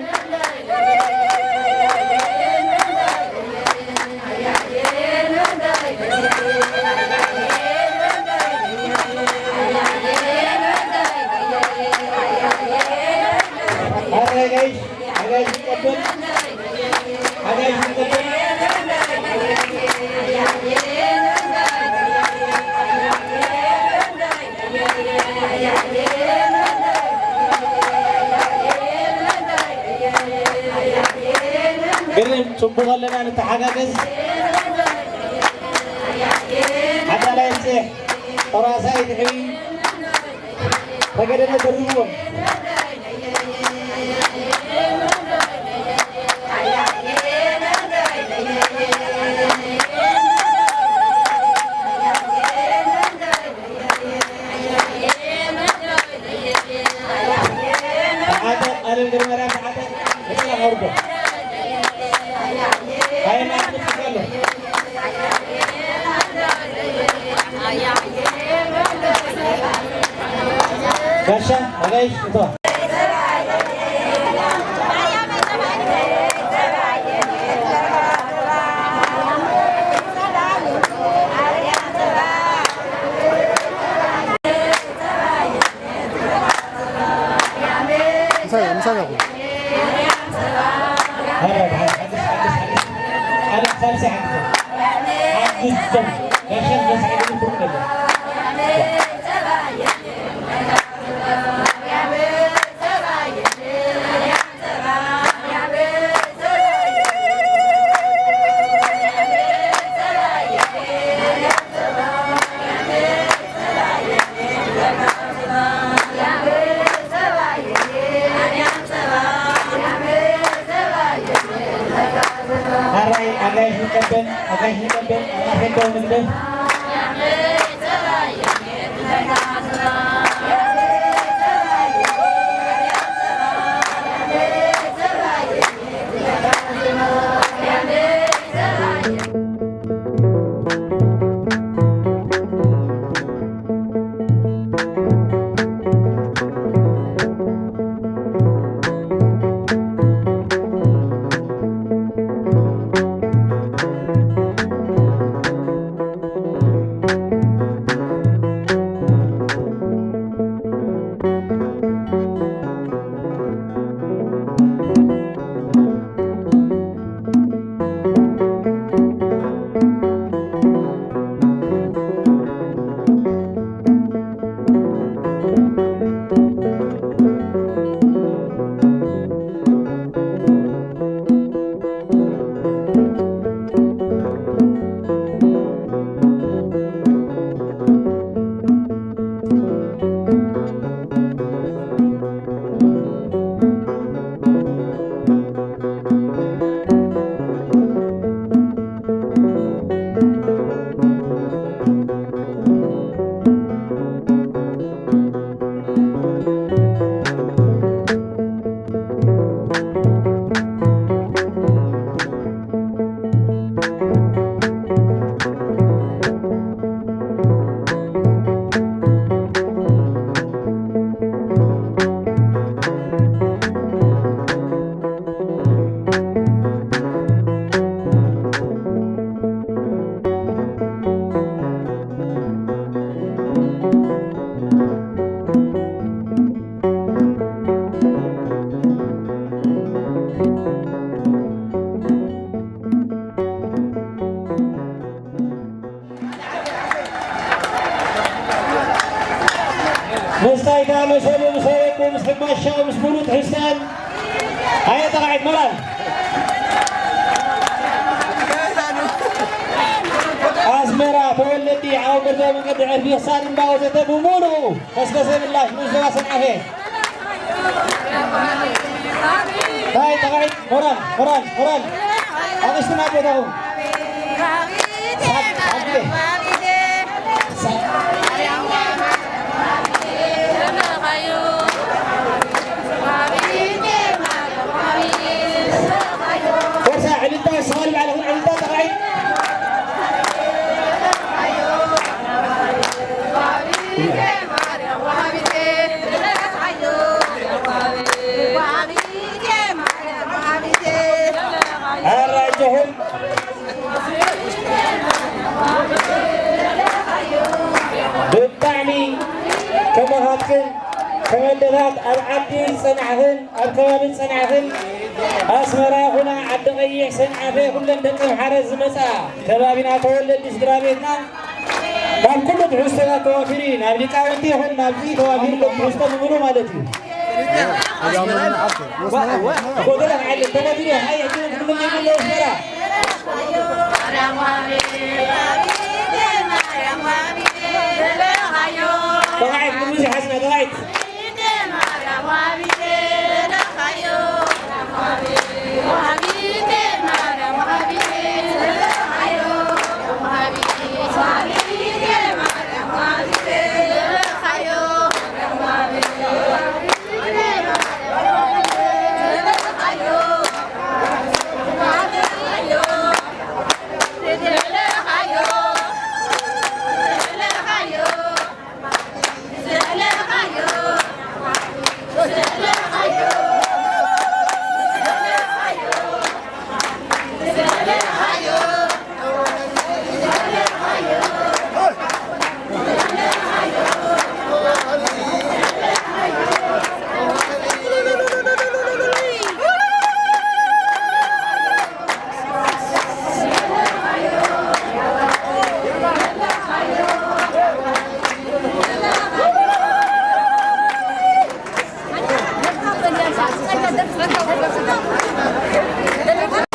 ኣረጋይሽ፣ ኣረጋይሽ ይቀበል። ኣረጋይሽ ይቀበል። ግርም፣ ጽቡቕ ኣለና፣ ንተሓጋገዝ። ሓዳላይ ጽሕ፣ ጦራሳይ ድሕሪ፣ ተገደለ ደርብዎም። ተዓጠቕ፣ ኣለም ገረማርያም ተዓጠቕ፣ እስራ ኣውርዶ። ኣየና ትምስጋሎ። ጋሻ፣ ኣጋይሽ፣ እቶ። ምሳና፣ ምሳና ኩን። ሓገዝ፣ ሓገዝ፣ ሓገዝ። ሓገዝ፣ ሳልሳይ ሓገዝ። ሓገዝ፣ ቶም። ጋሻ፣ ጋሻ፣ ሓገዝ፣ ብሩክ ነበር። ኣጋይሽ ንቀበል፣ ኣጋይሽ ንቀበል፣ ኣብ ኣፍደገ ንግደፍ። ምስታይ ከኣ መሰሉ ምስ ኣበቁ ምስ ሕማሻ ምስ ሙሉእ ትሕዝቶን ኣየ ጠቓዒት ሞራል ኣስመራ ተወለዲ ዓው ቅርበ መንገዲ ዕርፊ ክሳድ እምባ ወዘተ ብምሉኡ ከስከሰ ምላሽ ንዞባ ሰንዓፈ። ታይ ጠቓዒት ሞራል ሞራል ሞራል ኣቕሽትና ቦታኹም ሳብ ሳብ ሳብ ወርሳ ዕልልታ ሰዋል ባዕልኹም ዕልልታ ጠቓዒት ኣራጀኹም ብጣዕሚ ከመኻትክን ከመደታት ኣብ ዓዲ ዝጸናሕኽን ኣብ ከባቢ ዝጸናሕኽን ኣስመራ ይኹና ዓዲ ቀይሕ ሰንዓፈ ኩለን ደቂ ኣምሓረ ዝመጻ ከባቢና ተወለድቲ ስድራ ቤትና ካብ ኩሉ ትሕዝቶታት ተዋፊሩ እዩ። ናብ ሊቃውንቲ ይኹን ናብዚ ተዋፊሩ ትሕዝቶ ብምሉ ማለት እዩ። ጎደለ ክዓሊ ተወዲሉ ሃይ ዕድልን ክምልመል ኣለዎ ኣስመራ። ተባዒት ምሉስ ይሓዝና ተባዒት።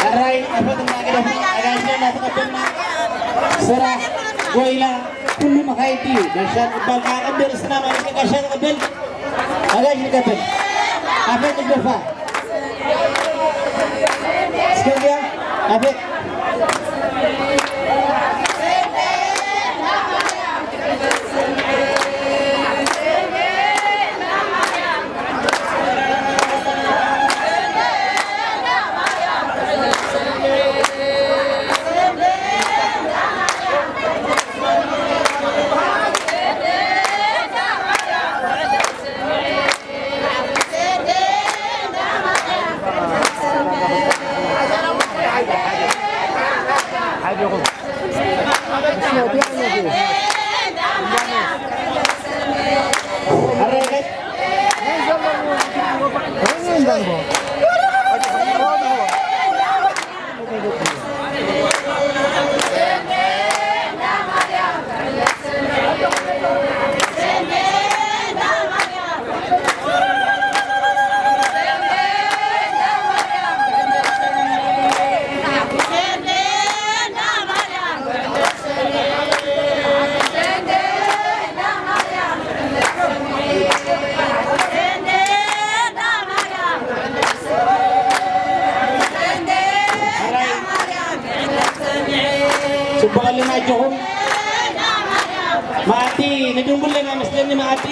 ሕራይ ኣፈት እናገደፍና ኣጋይሽና እናተቐበልና ስራሕ ጎይላ ኩሉ መኻይዲ ጋሻ ንቕበል ከዓ ቀንዲ ርእስና ማለት እዩ። ጋሻ ንቕበል ኣጋይሽ ንቀበል ኣፈት ንግደፋ እስከዚያ ኣፈት መኣዲ ንድንጉለና መስለኒ መኣዲ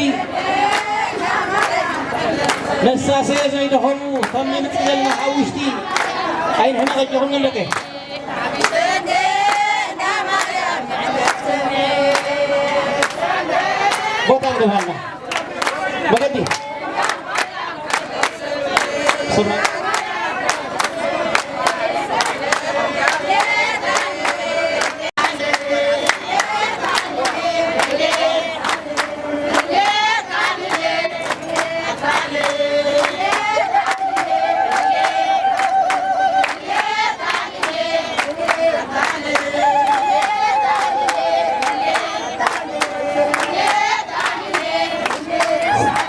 ነሳሰየ ዘይደኸሙ ከም ንምፅእ ዘለና ካብ ውሽጢ ኣይንሕመቕ እጆኹም ንለቀ። ቦታ ንግባና። መገዲ። ስማ።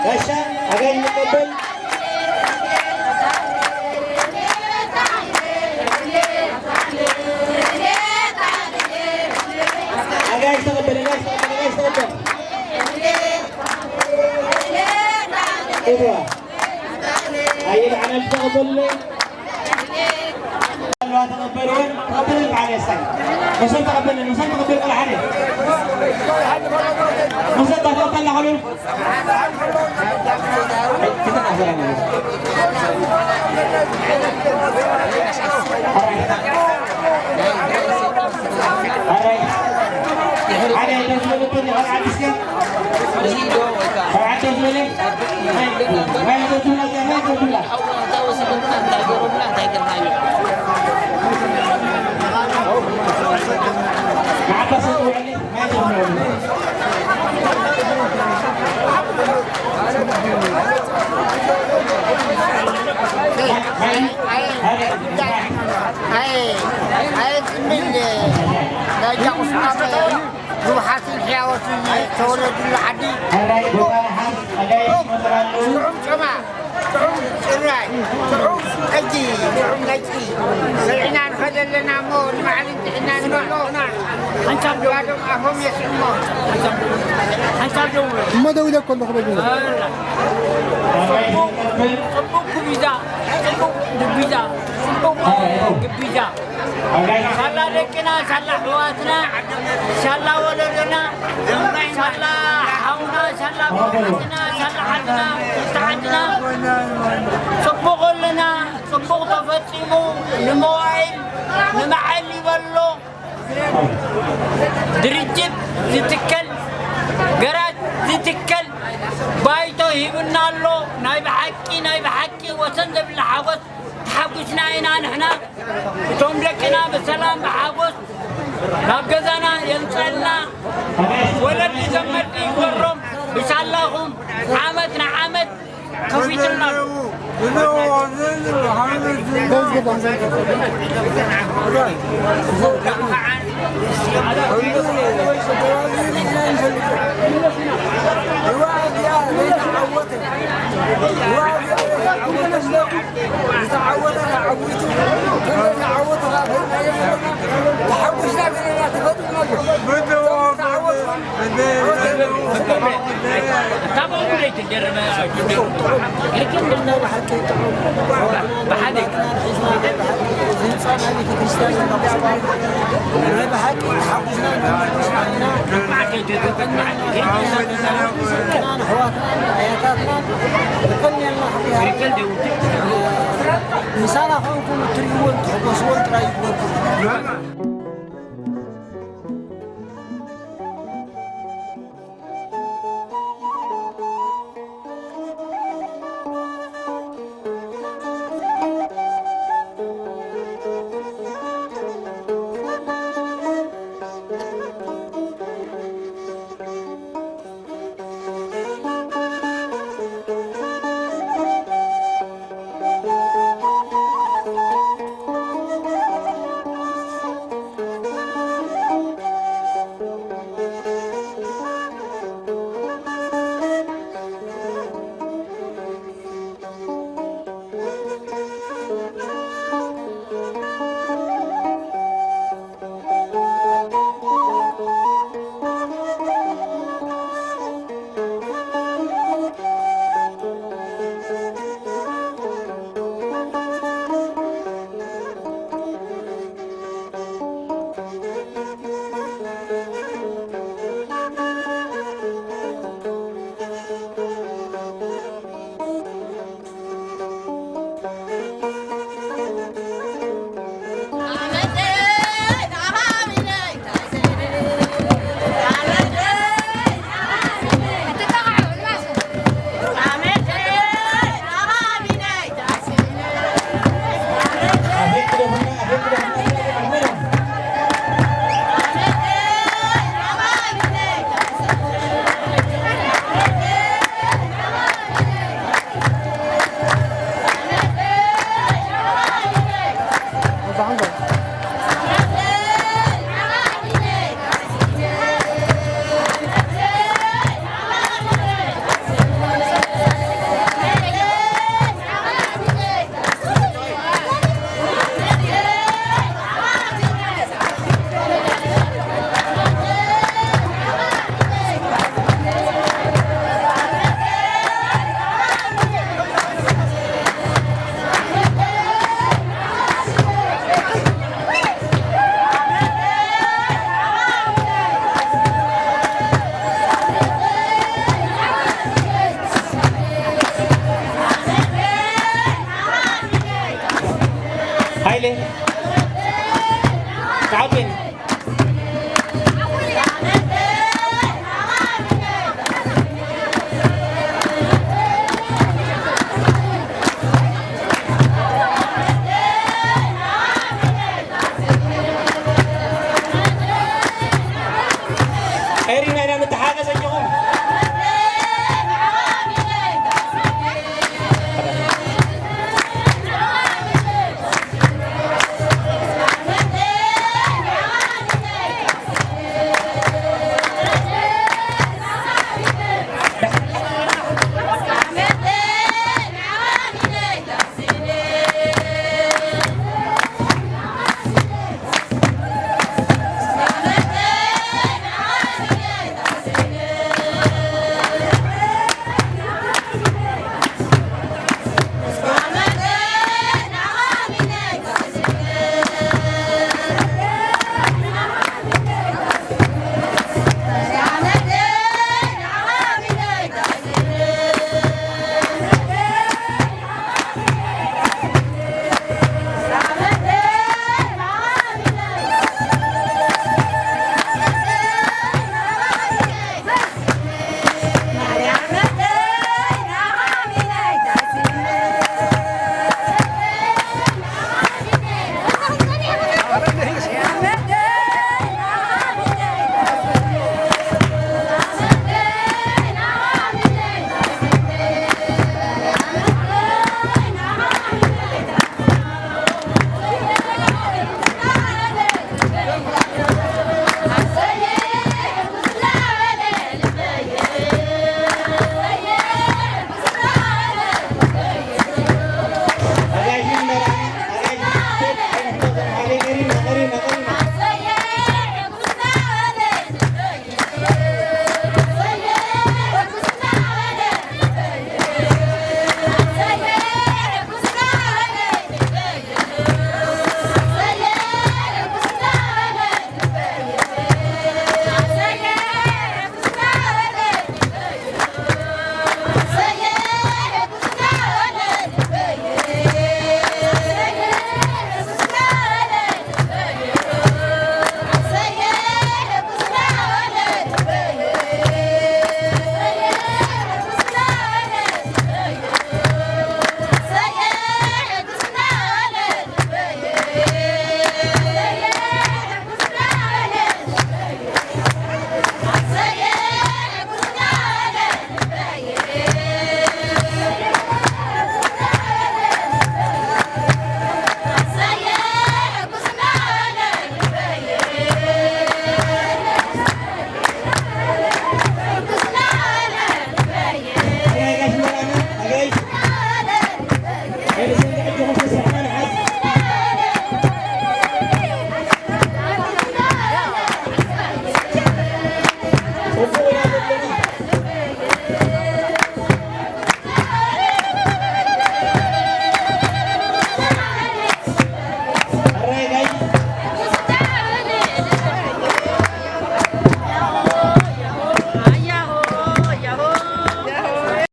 ጋሻ ኣጋይ ንቀበል። ኣጋይ ተቀበል፣ ኣጋይ ተቀበል፣ ኣጋይ ተቀበል። እዋ። ኣየ ብዓና ተቀበል። ተቐበልወን፣ ተቐበለን በዓል የሳይ። መሶብ ተቐበለን፣ መሶብ ተቐበል ቆልዓ ደ። መሶብ ተቐበልና ኸሉ። ኣራይ። ሓደ ደስ ዝብል እኮ እንዲኻ ዓዲስካ። ካብ ዓዲ ደስ ዝብል። ማይ፣ ማይ ደስ ዝብል፣ ማይ ደስ ዝብል። ኣይ፣ ኣይ፣ ኣይ፣ ጽምብል፣ ዳጃ ቁስጣ፣ ንውሓትን ሕያወትን ተወለዱሉ ዓዲ። ጥዑም ጨማ፣ ጥዑም ጽራይ፣ ጥዑም ጠጂ፣ ጥዑም ነጪ በልዕና ንኸደ ኣለና እሞ ንባዕልን ጥዕናን ንበሎ። ሓንሳብ ደው። ባዶም ኣፎም የስዕሞ። ሓንሳብ ደው። እሞ ደው ኢለ እኮ ኣለኹ በሉ። ጽቡቕ፣ ጽቡቕ ጉቢዛ፣ ጽቡቕ ድቢዛ፣ ጽቡቕ ግቢዛ። ሳላ ደቅና፣ ሳላ ኣሕዋትና፣ ሳላ ወለዶና፣ ሳላ ሓውና፣ ሳላ መርዓትና፣ ሳላ ዓድና፣ ክልተ ዓድና፣ ጽቡቕ ኣለና፣ ጽቡቕ ተፈጺሙ፣ ንመዋእል ንመዓል ይበሎ። ድርጅት ዝትከል፣ ገራጅ ዝትከል፣ ባይቶ ሂብና ኣሎ። ናይ ብሓቂ፣ ናይ ብሓቂ ወሰን ዘብላ ሓጎስ ተሓጒስና ኢና ንሕና። እቶም ደቅና ብሰላም ብሓጎስ ናብ ገዛና የምፀልና። ወለዲ ዘመድ ይግበሮም። ብሳላኹም ዓመት ንዓመት ከፊትና ኣሎ። ዝተዓወተ ተዓዊቱ፣ ዝተዓወተ ተዓዊቱ፣ ተሓጒስና ዘለና ተፈጢሩ ኣሎ። ተዓወቱ። ምሳና ኮንኩም እትርእይዎን ትሕጎስዎን ጥራይ ይግበርኩም። ሃይለ፣ ተዓቤን። ኤሪና ኢና ንተሓገዝ ኣጆኹም።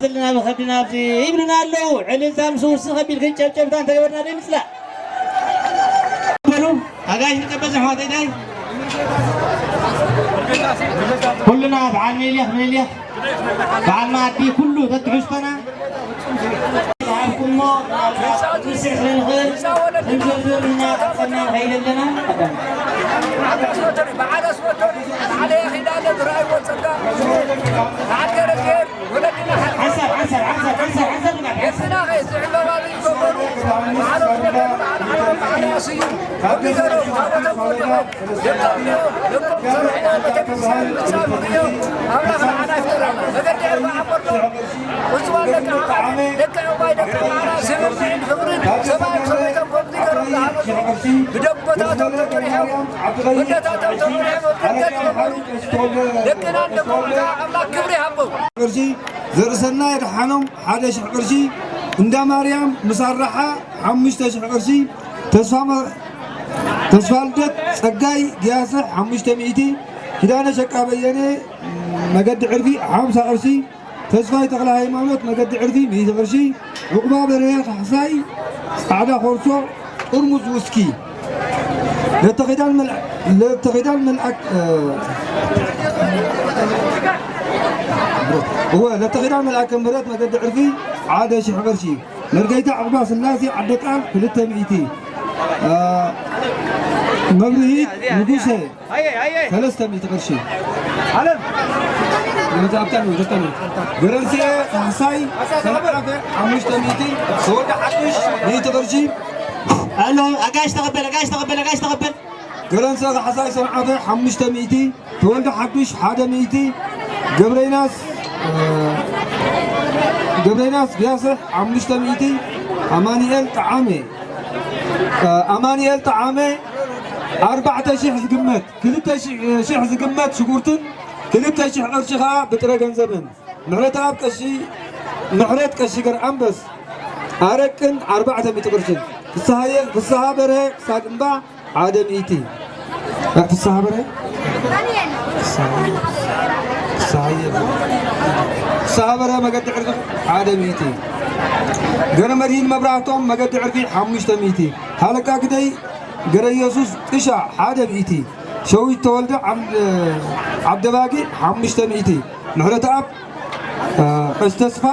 ዘለና ብኸብድና ኣብዚ ይብሉና ኣለዉ። ዕልልታ ምስ ውስኽ ኣቢልክን ጨብጨብታ እንተገበርና ዶ ይምፅላእ? በሉ፣ ኣጋይሽ ንቀበል ኣሕዋተይ ዳይ። ኩልና በዓል ምኒልክ፣ ምኒልክ፣ በዓል መኣዲ ኩሉ ተትሕዝቶና። ዝሃብኩሞ፣ ምስዕ ስለ ንኽእል፣ ክንዝርዝር እና ቀጸልና ንኸይድ ኣለና። በዓል ኣስወተሪ፣ በዓል ኣስወተሪ፣ በዓል ያኺዳለ ዝረኣይዎ ጸጋ፣ በዓል ገረዝሔር፣ ሓንሳብ፣ ሓንሳብ፣ ሓንሳብ፣ ሓንሳብ፣ ሓንሳብ ንጋት፣ ሓንሳብ። ብደቦታቶም ተጠሪሖም፣ ወደታቶም ተመሪሖም፣ ኣብ ደገ ዝነበሩ ደቅና ደቆም ኣምላኽ ክብሪ ይሃቦም። ቅርሲ ዘርእሰናይ ኣድሓኖም ሓደ ሽሕ ቅርሲ፣ እንዳ ማርያም ምስ ኣራሓ ሓሙሽተ ሽሕ ቅርሲ፣ ተስፋ መ-፣ ተስፋልደት ጸጋይ ግያስሕ ሓሙሽተ ሚእቲ፣ ኪዳነ ሸቃ በየነ መገዲ ዕርፊ ሓምሳ ቅርሲ፣ ተስፋይ ተኽለ ሃይማኖት መገዲ ዕርፊ ሚእቲ ቅርሲ፣ ዑቕባ በርሀ ካሕሳይ ጻዕዳ ኮርሶ ጥርሙዝ ውስኪ። ለተኺዳን መልኣ-፣ ለተኺዳን መልኣክ፣ እ፣ እወ፣ ለተኺዳን መልኣከ ምህረት መገዲ ዕርፊ ሓደ ሽሕ ቅርሺ። መርገይታ ዕቑባ ስላሴ ዓደ ቃል ክልተ ሚእቲ። እ፣ መብርሂት ንጉሰ ሰለስተ ሚእቲ ቅርሺ። ገረንስኤ ካሕሳይ ሰንዓፈ ሓሙሽተ ሚእቲ። ተወልደ ሓዱሽ ሚእቲ ቅርሺ። ኣሎ፣ ኣጋሽ ተቐበል፣ ኣጋሽ ተቐበል፣ ኣጋሽ ተቐበል። ገረንሰ ካሕሳይ ሰንዓፈ ሓሙሽተ ሚእቲ፣ ተወልደ ሓዱሽ ሓደ ሚእቲ፣ ገብረይናስ፣ እ፣ ገብረይናስ ቢያስሕ ሓሙሽተ ሚእቲ፣ ኣማኑኤል ጠዓመ፣ እ፣ ኣማኑኤል ጠዓመ ኣርባዕተ ሽሕ ዝግመት፣ ክልተ ሽሕ ዝግመት ሽጉርትን ክልተ ሽሕ ቅርሺ ከኣ ብጥረ ገንዘብን። ምሕረተኣብ ቀሺ፣ ምሕረት ቀሺ ገርኣንበስ ኣረቅን ኣርባዕተ ሚእቲ ቅርሽን። ፍስሃየ፣ ፍስሃ በርሀ ክሳድ እምባ ሓደ ሚእቲ። እ፣ ፍስሃ በርሀ? ፍስሃየ። ፍስሃየ። ፍስሃ በርሀ መገዲ ዕርፊ ሓደ ሚእቲ። ገረመድሂን መብራህቶም መገዲ ዕርፊ ሓሙሽተ ሚእቲ። ሃለቃ ግደይ ገረየሱስ ጥሻ ሓደ ሚእቲ። ሸዊት ተወልደ ዓብ-፣ ዓብደባጊዕ ሓሙሽተ ሚእቲ። ምሕረተኣብ፣ እ፣ ቀሺ ተስፋ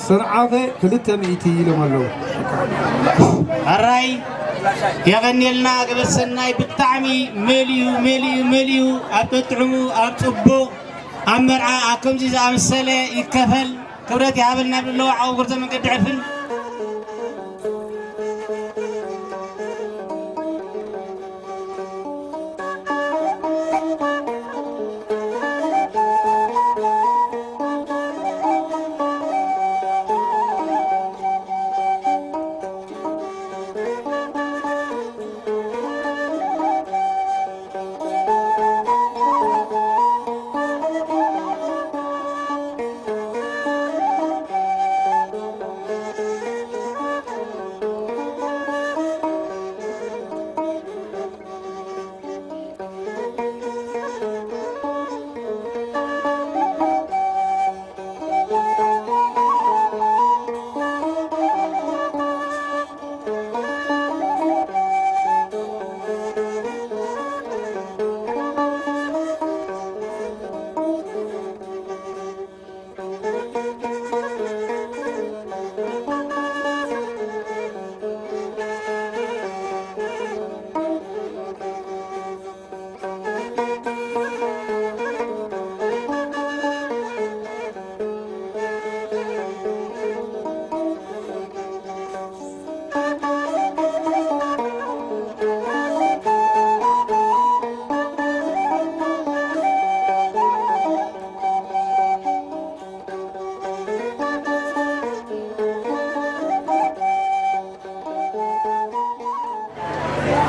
ሰንዓፈ ክልተ ሚእቲ ኢሎም ኣለዉ። ሕራይ የቐንየልና። ገበሰናይ ብጣዕሚ መሊኡ፣ መሊኡ፣ መሊኡ ኣብ ተጥዕሙ፣ ኣብ ጽቡቕ፣ ኣብ መርዓ፣ ኣብ ከምዚ ዝኣመሰለ ይከፈል። ክብረት ይሃበልና ብለዎ ዓው ጉርዘ መንገዲ ዕርፍን።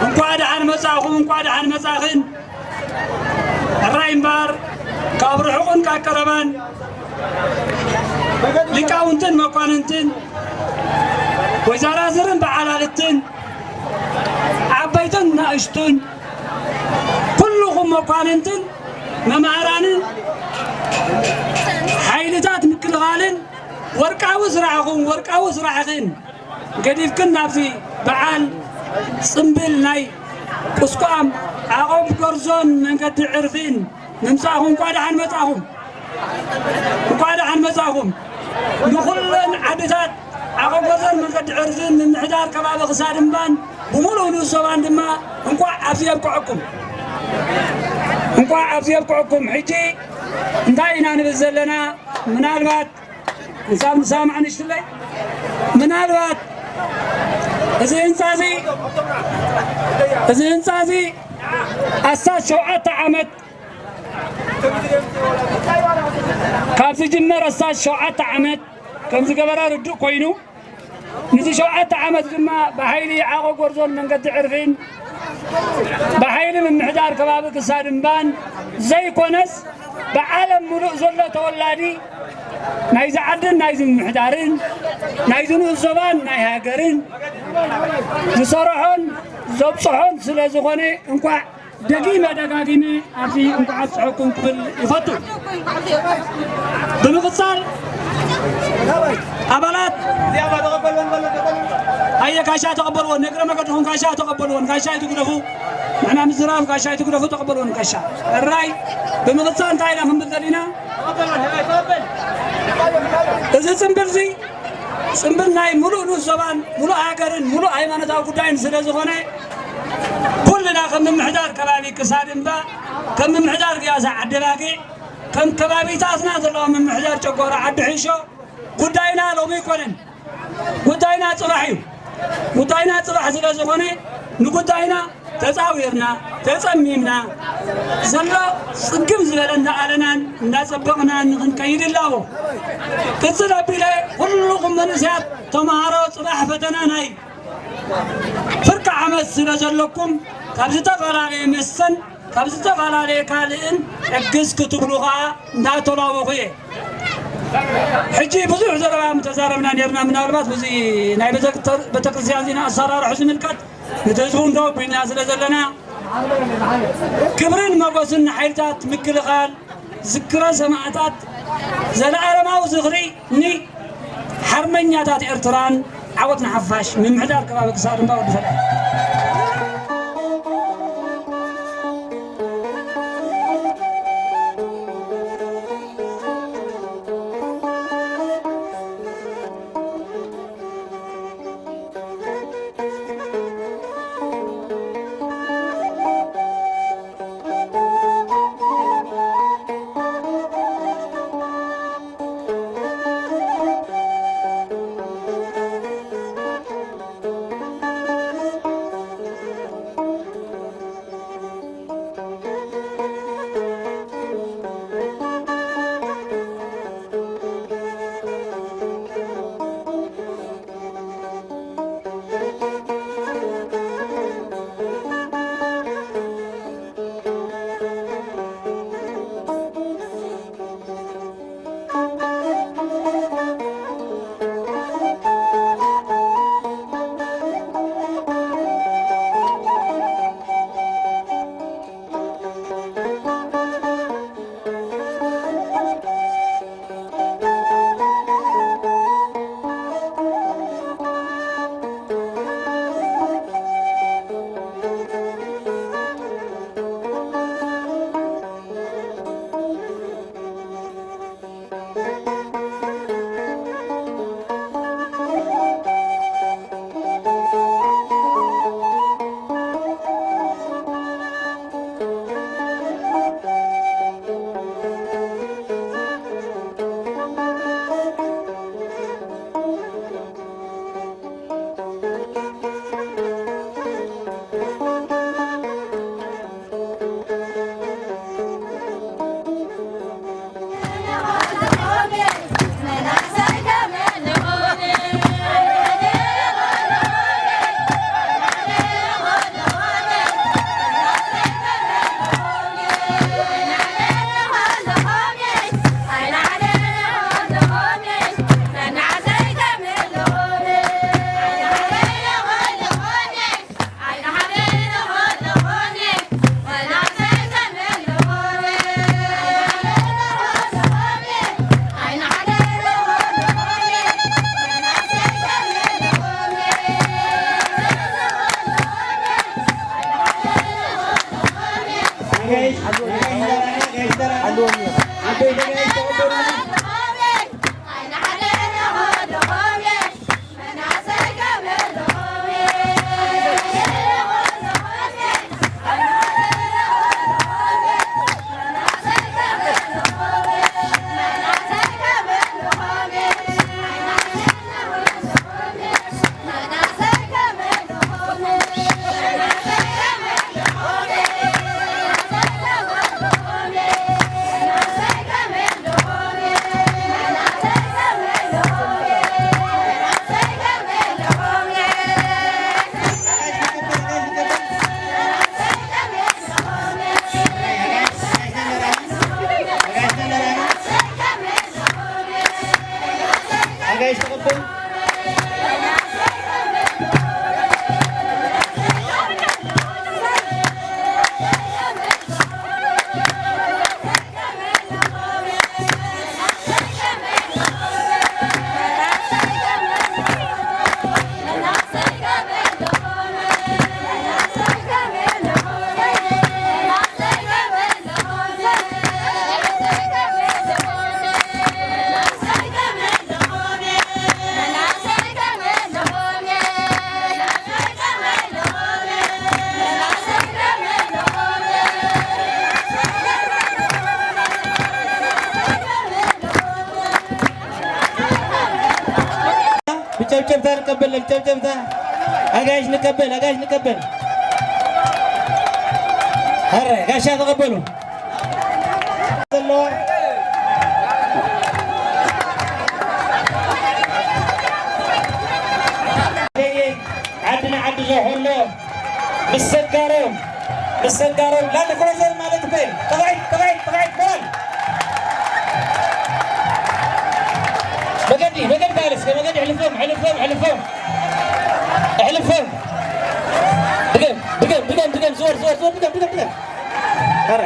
እንኳዕ ደሓን መጻእኹም፣ እንኳዕ ደሓን መጻእኽን። ሕራይ እምበኣር፣ ካብ ርሑቕን ካብ ቀረባን፣ ሊቃውንትን መኳንንትን፣ ወይዛራዝርን በዓላልትን፣ ዓበይትን ናእሽቱን፣ ኩልኹም መኳንንትን መማህራንን ሓይልታት ምክልኻልን ወርቃዊ ስራሕኹም፣ ወርቃዊ ስራሕኽን ገዲፍክን ናብዚ በዓል ጽምብል ናይ ቁስቋም ዓቐብ ጎርዞን መንገዲ ዕርፊን ምምጻእኹም እንኳዕ ደሓን መጻኹም። እንኳዕ ደሓን መጻኹም። ንኹለን ዓድታት ዓቐብ ጎርዞን መንገዲ ዕርፊን ምምሕዳር ከባቢ ክሳድ እምባን ብምሉእ ንኡስ ዞባን ድማ እንኳዕ ኣብዚ የብቅዐኩም። እንኳዕ ኣብዚ የብቅዐኩም። ሕጂ እንታይ ኢና ንብል ዘለና? ምናልባት ንሳብ ንሳብ ማዕንሽትለይ ምናልባት እዚ ህንጻ እዚ፣ እዚ ህንጻ እዚ ኣስታት ሸውዓተ ዓመት ካብ ዝጅመር ኣስታት ሸውዓተ ዓመት ከም ዝገበረ ርዱእ ኮይኑ፣ ንዚ ሸውዓተ ዓመት ድማ ብሓይሊ ዓቐብ ጎርዞን መንገዲ ዕርፊን ብሓይሊ ምምሕዳር ከባቢ ክሳድ እምባን ዘይኮነስ፣ ብዓለም ምሉእ ዘሎ ተወላዲ ናይዚ ዓድን ናይዚ ምምሕዳርን ናይዚ ንኡስ ዞባን ናይ ሃገርን ዝሰርሖን ዘብጽሖን ስለ ዝኾነ፣ እንኳዕ ደጊመ ደጋጊመ ኣብዚ እንኳዕ ኣብጽሐኩም ክብል ይፈቱ። ብምቕጻል ኣባላት ኣየ ጋሻ ተቐበልዎ፣ ነግረ መገድኹም ጋሻ ተቐበልዎን፣ ጋሻ ኣይትግደፉ። ንሕና ምዝራብ ጋሻ ኣይትግደፉ፣ ተቐበልዎን ጋሻ። ሕራይ፣ ብምቕጻል እንታይ ኢና ክንብል ደሊና? እዚ ጽምብል እዚ፣ ጽምብል ናይ ሙሉእ ንኡስ ዞባን፣ ሙሉእ ሃገርን፣ ሙሉእ ሃይማኖታዊ ጉዳይን ስለ ዝኾነ፣ ኩልና ከም ምምሕዳር ከባቢ ክሳድ እምባ፣ ከም ምምሕዳር ግያዛ ዓዲ ባጊዕ፣ ከም ከባቢታትና ዘለዋ ምምሕዳር ጨጎራ ዓዲ ሒሾ፣ ጉዳይና ሎሚ ኣይኮነን። ጉዳይና ጽባሕ እዩ። ጉዳይና ጽባሕ ስለ ዝኾነ ንጉዳይና ተጻዊርና፣ ተጸሚምና፣ ዘሎ ጽግም ዝበለ እንዳኣለናን እንዳጸበቕናን ንኽንከይድ ይላቦ። ቅጽል ኣቢለ ኩልኹም መንእሰያት ተምሃሮ ጽባሕ ፈተና ናይ ፍርቂ ዓመት ስለ ዘለኩም ካብ ዝተፈላለየ መስተን ካብ ዝተፈላለየ ካልእን ዕግስ ክትብሉ ኸዓ እንዳተላበኹ እየ። ሕጂ ብዙሕ ዘረባ ምተዛረብና ነርና፣ ምናልባት ብዙ ናይ ቤተክርስትያን ዜና ኣሰራርሑ ዝምልከት ነቲ ህዝቡ እንዶ ቢልና ስለ ዘለና፣ ክብርን መጎስን ንሓይልታት ምክልኻል ዝክረ ሰማእታት፣ ዘለኣለማዊ ዝኽሪ ንሓርበኛታት ኤርትራን ዓወት ንሓፋሽ። ምምሕዳር ከባቢ ክሳድ እምባ ወዲ ፈላ። ንቀበል፣ ጨብጨብታ። ኣጋይሽ ንቀበል፣ ኣጋይሽ ንቀበል። ኧረ ጋሻ ተቐበሉ። ዘሎ ዓዲ ንዓዲ ዘሆሎ ምስ ሰጋሮም፣ ምስ ሰጋሮም ላንድ ክሩዘር ማለት እኮ እዩ። ተባዒት፣ ተባዒት፣ ተባዒት፣ ሞራል። መገዲ፣ መገዲ ማለት እስከ መገዲ፣ ሕልፎም፣ ሕልፎም፣ ሕልፎም፣ ሕልፎም። ድገም፣ ድገም፣ ድገም፣ ድገም፣ ዞር፣ ዞር፣ ዞር፣ ድገም፣ ድገም፣ ድገም። ኧረ።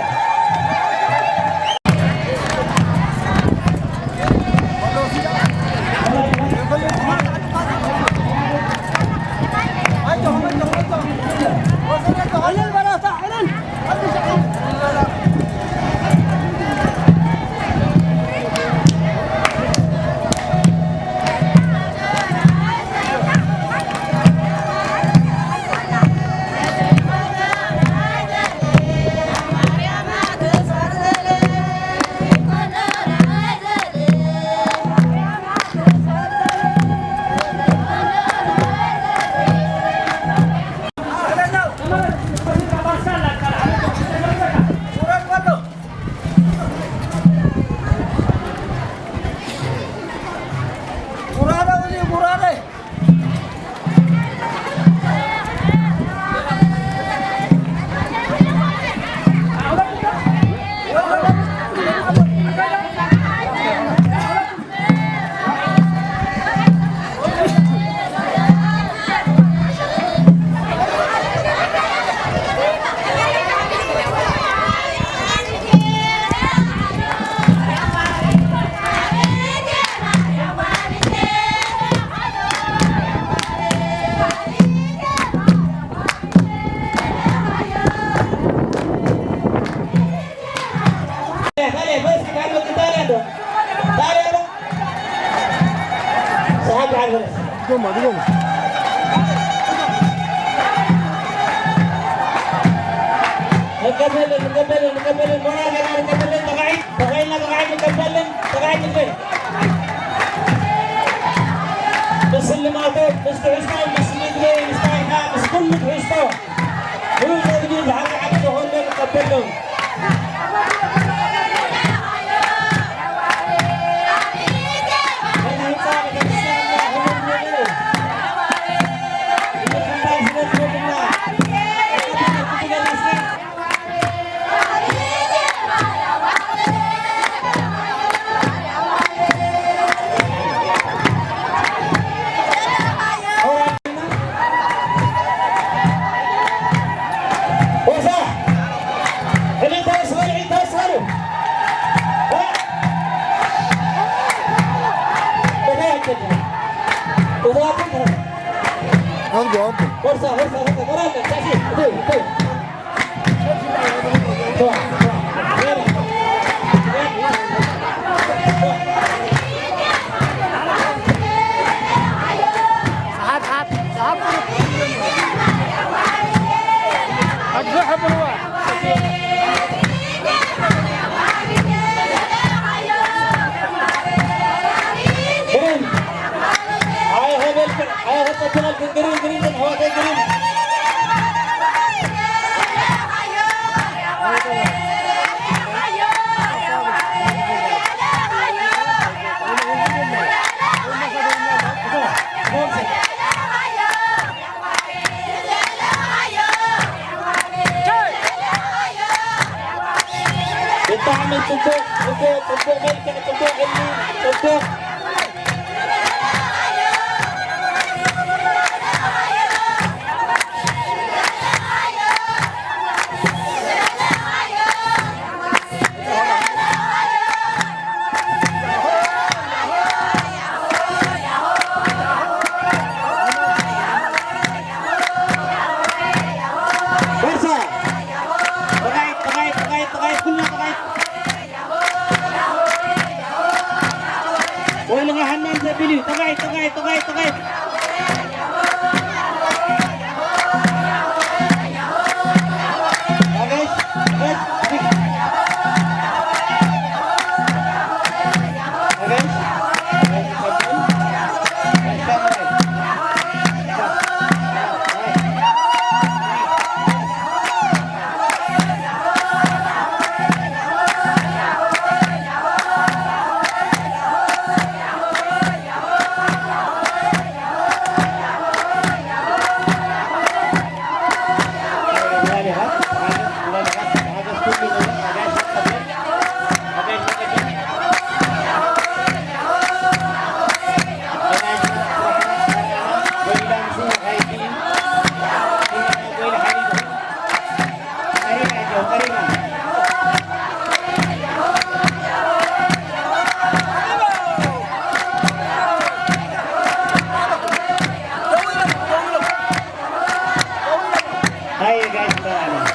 ንቀበልን፣ ንቀበልን፣ ንቀበልን፣ ሞራል ገና ንቀበልን፣ ተባዒት፣ ተባዒትና ተባዒት ንቀበልን፣ ተባዒት ንበል። ምስ ስልማቶም፣ ምስ ትሕዝቶም፣ ምስ ምግቢ፣ ምስ ታሪኻ፣ ምስ ኩሉ ትሕዝቶ፣ ብኡ ዘግኒ ዝዓቢ ዓቢ ዝኾነ ንቀበሎም። ብጣዕሚ ጽቡቕ፣ ጽቡቕ፣ ጽቡቕ መልክዕ፣ ጽቡቕ እምኒ፣ ጽቡቕ። ቦርሳ! ተጋይት፣ ተጋይት፣ ተጋይት፣ ተጋይት፣ ኩልና ተጋይት። ወይልኻ ሃናን ዘቢል እዩ። ተጋይት፣ ተጋይት፣ ተጋይት፣ ተጋይት። ተጋይት፣ ተጋይት፣ ተጋይት። ተጋይት፣ ተጋይት፣ ተጋይት። ይባላል።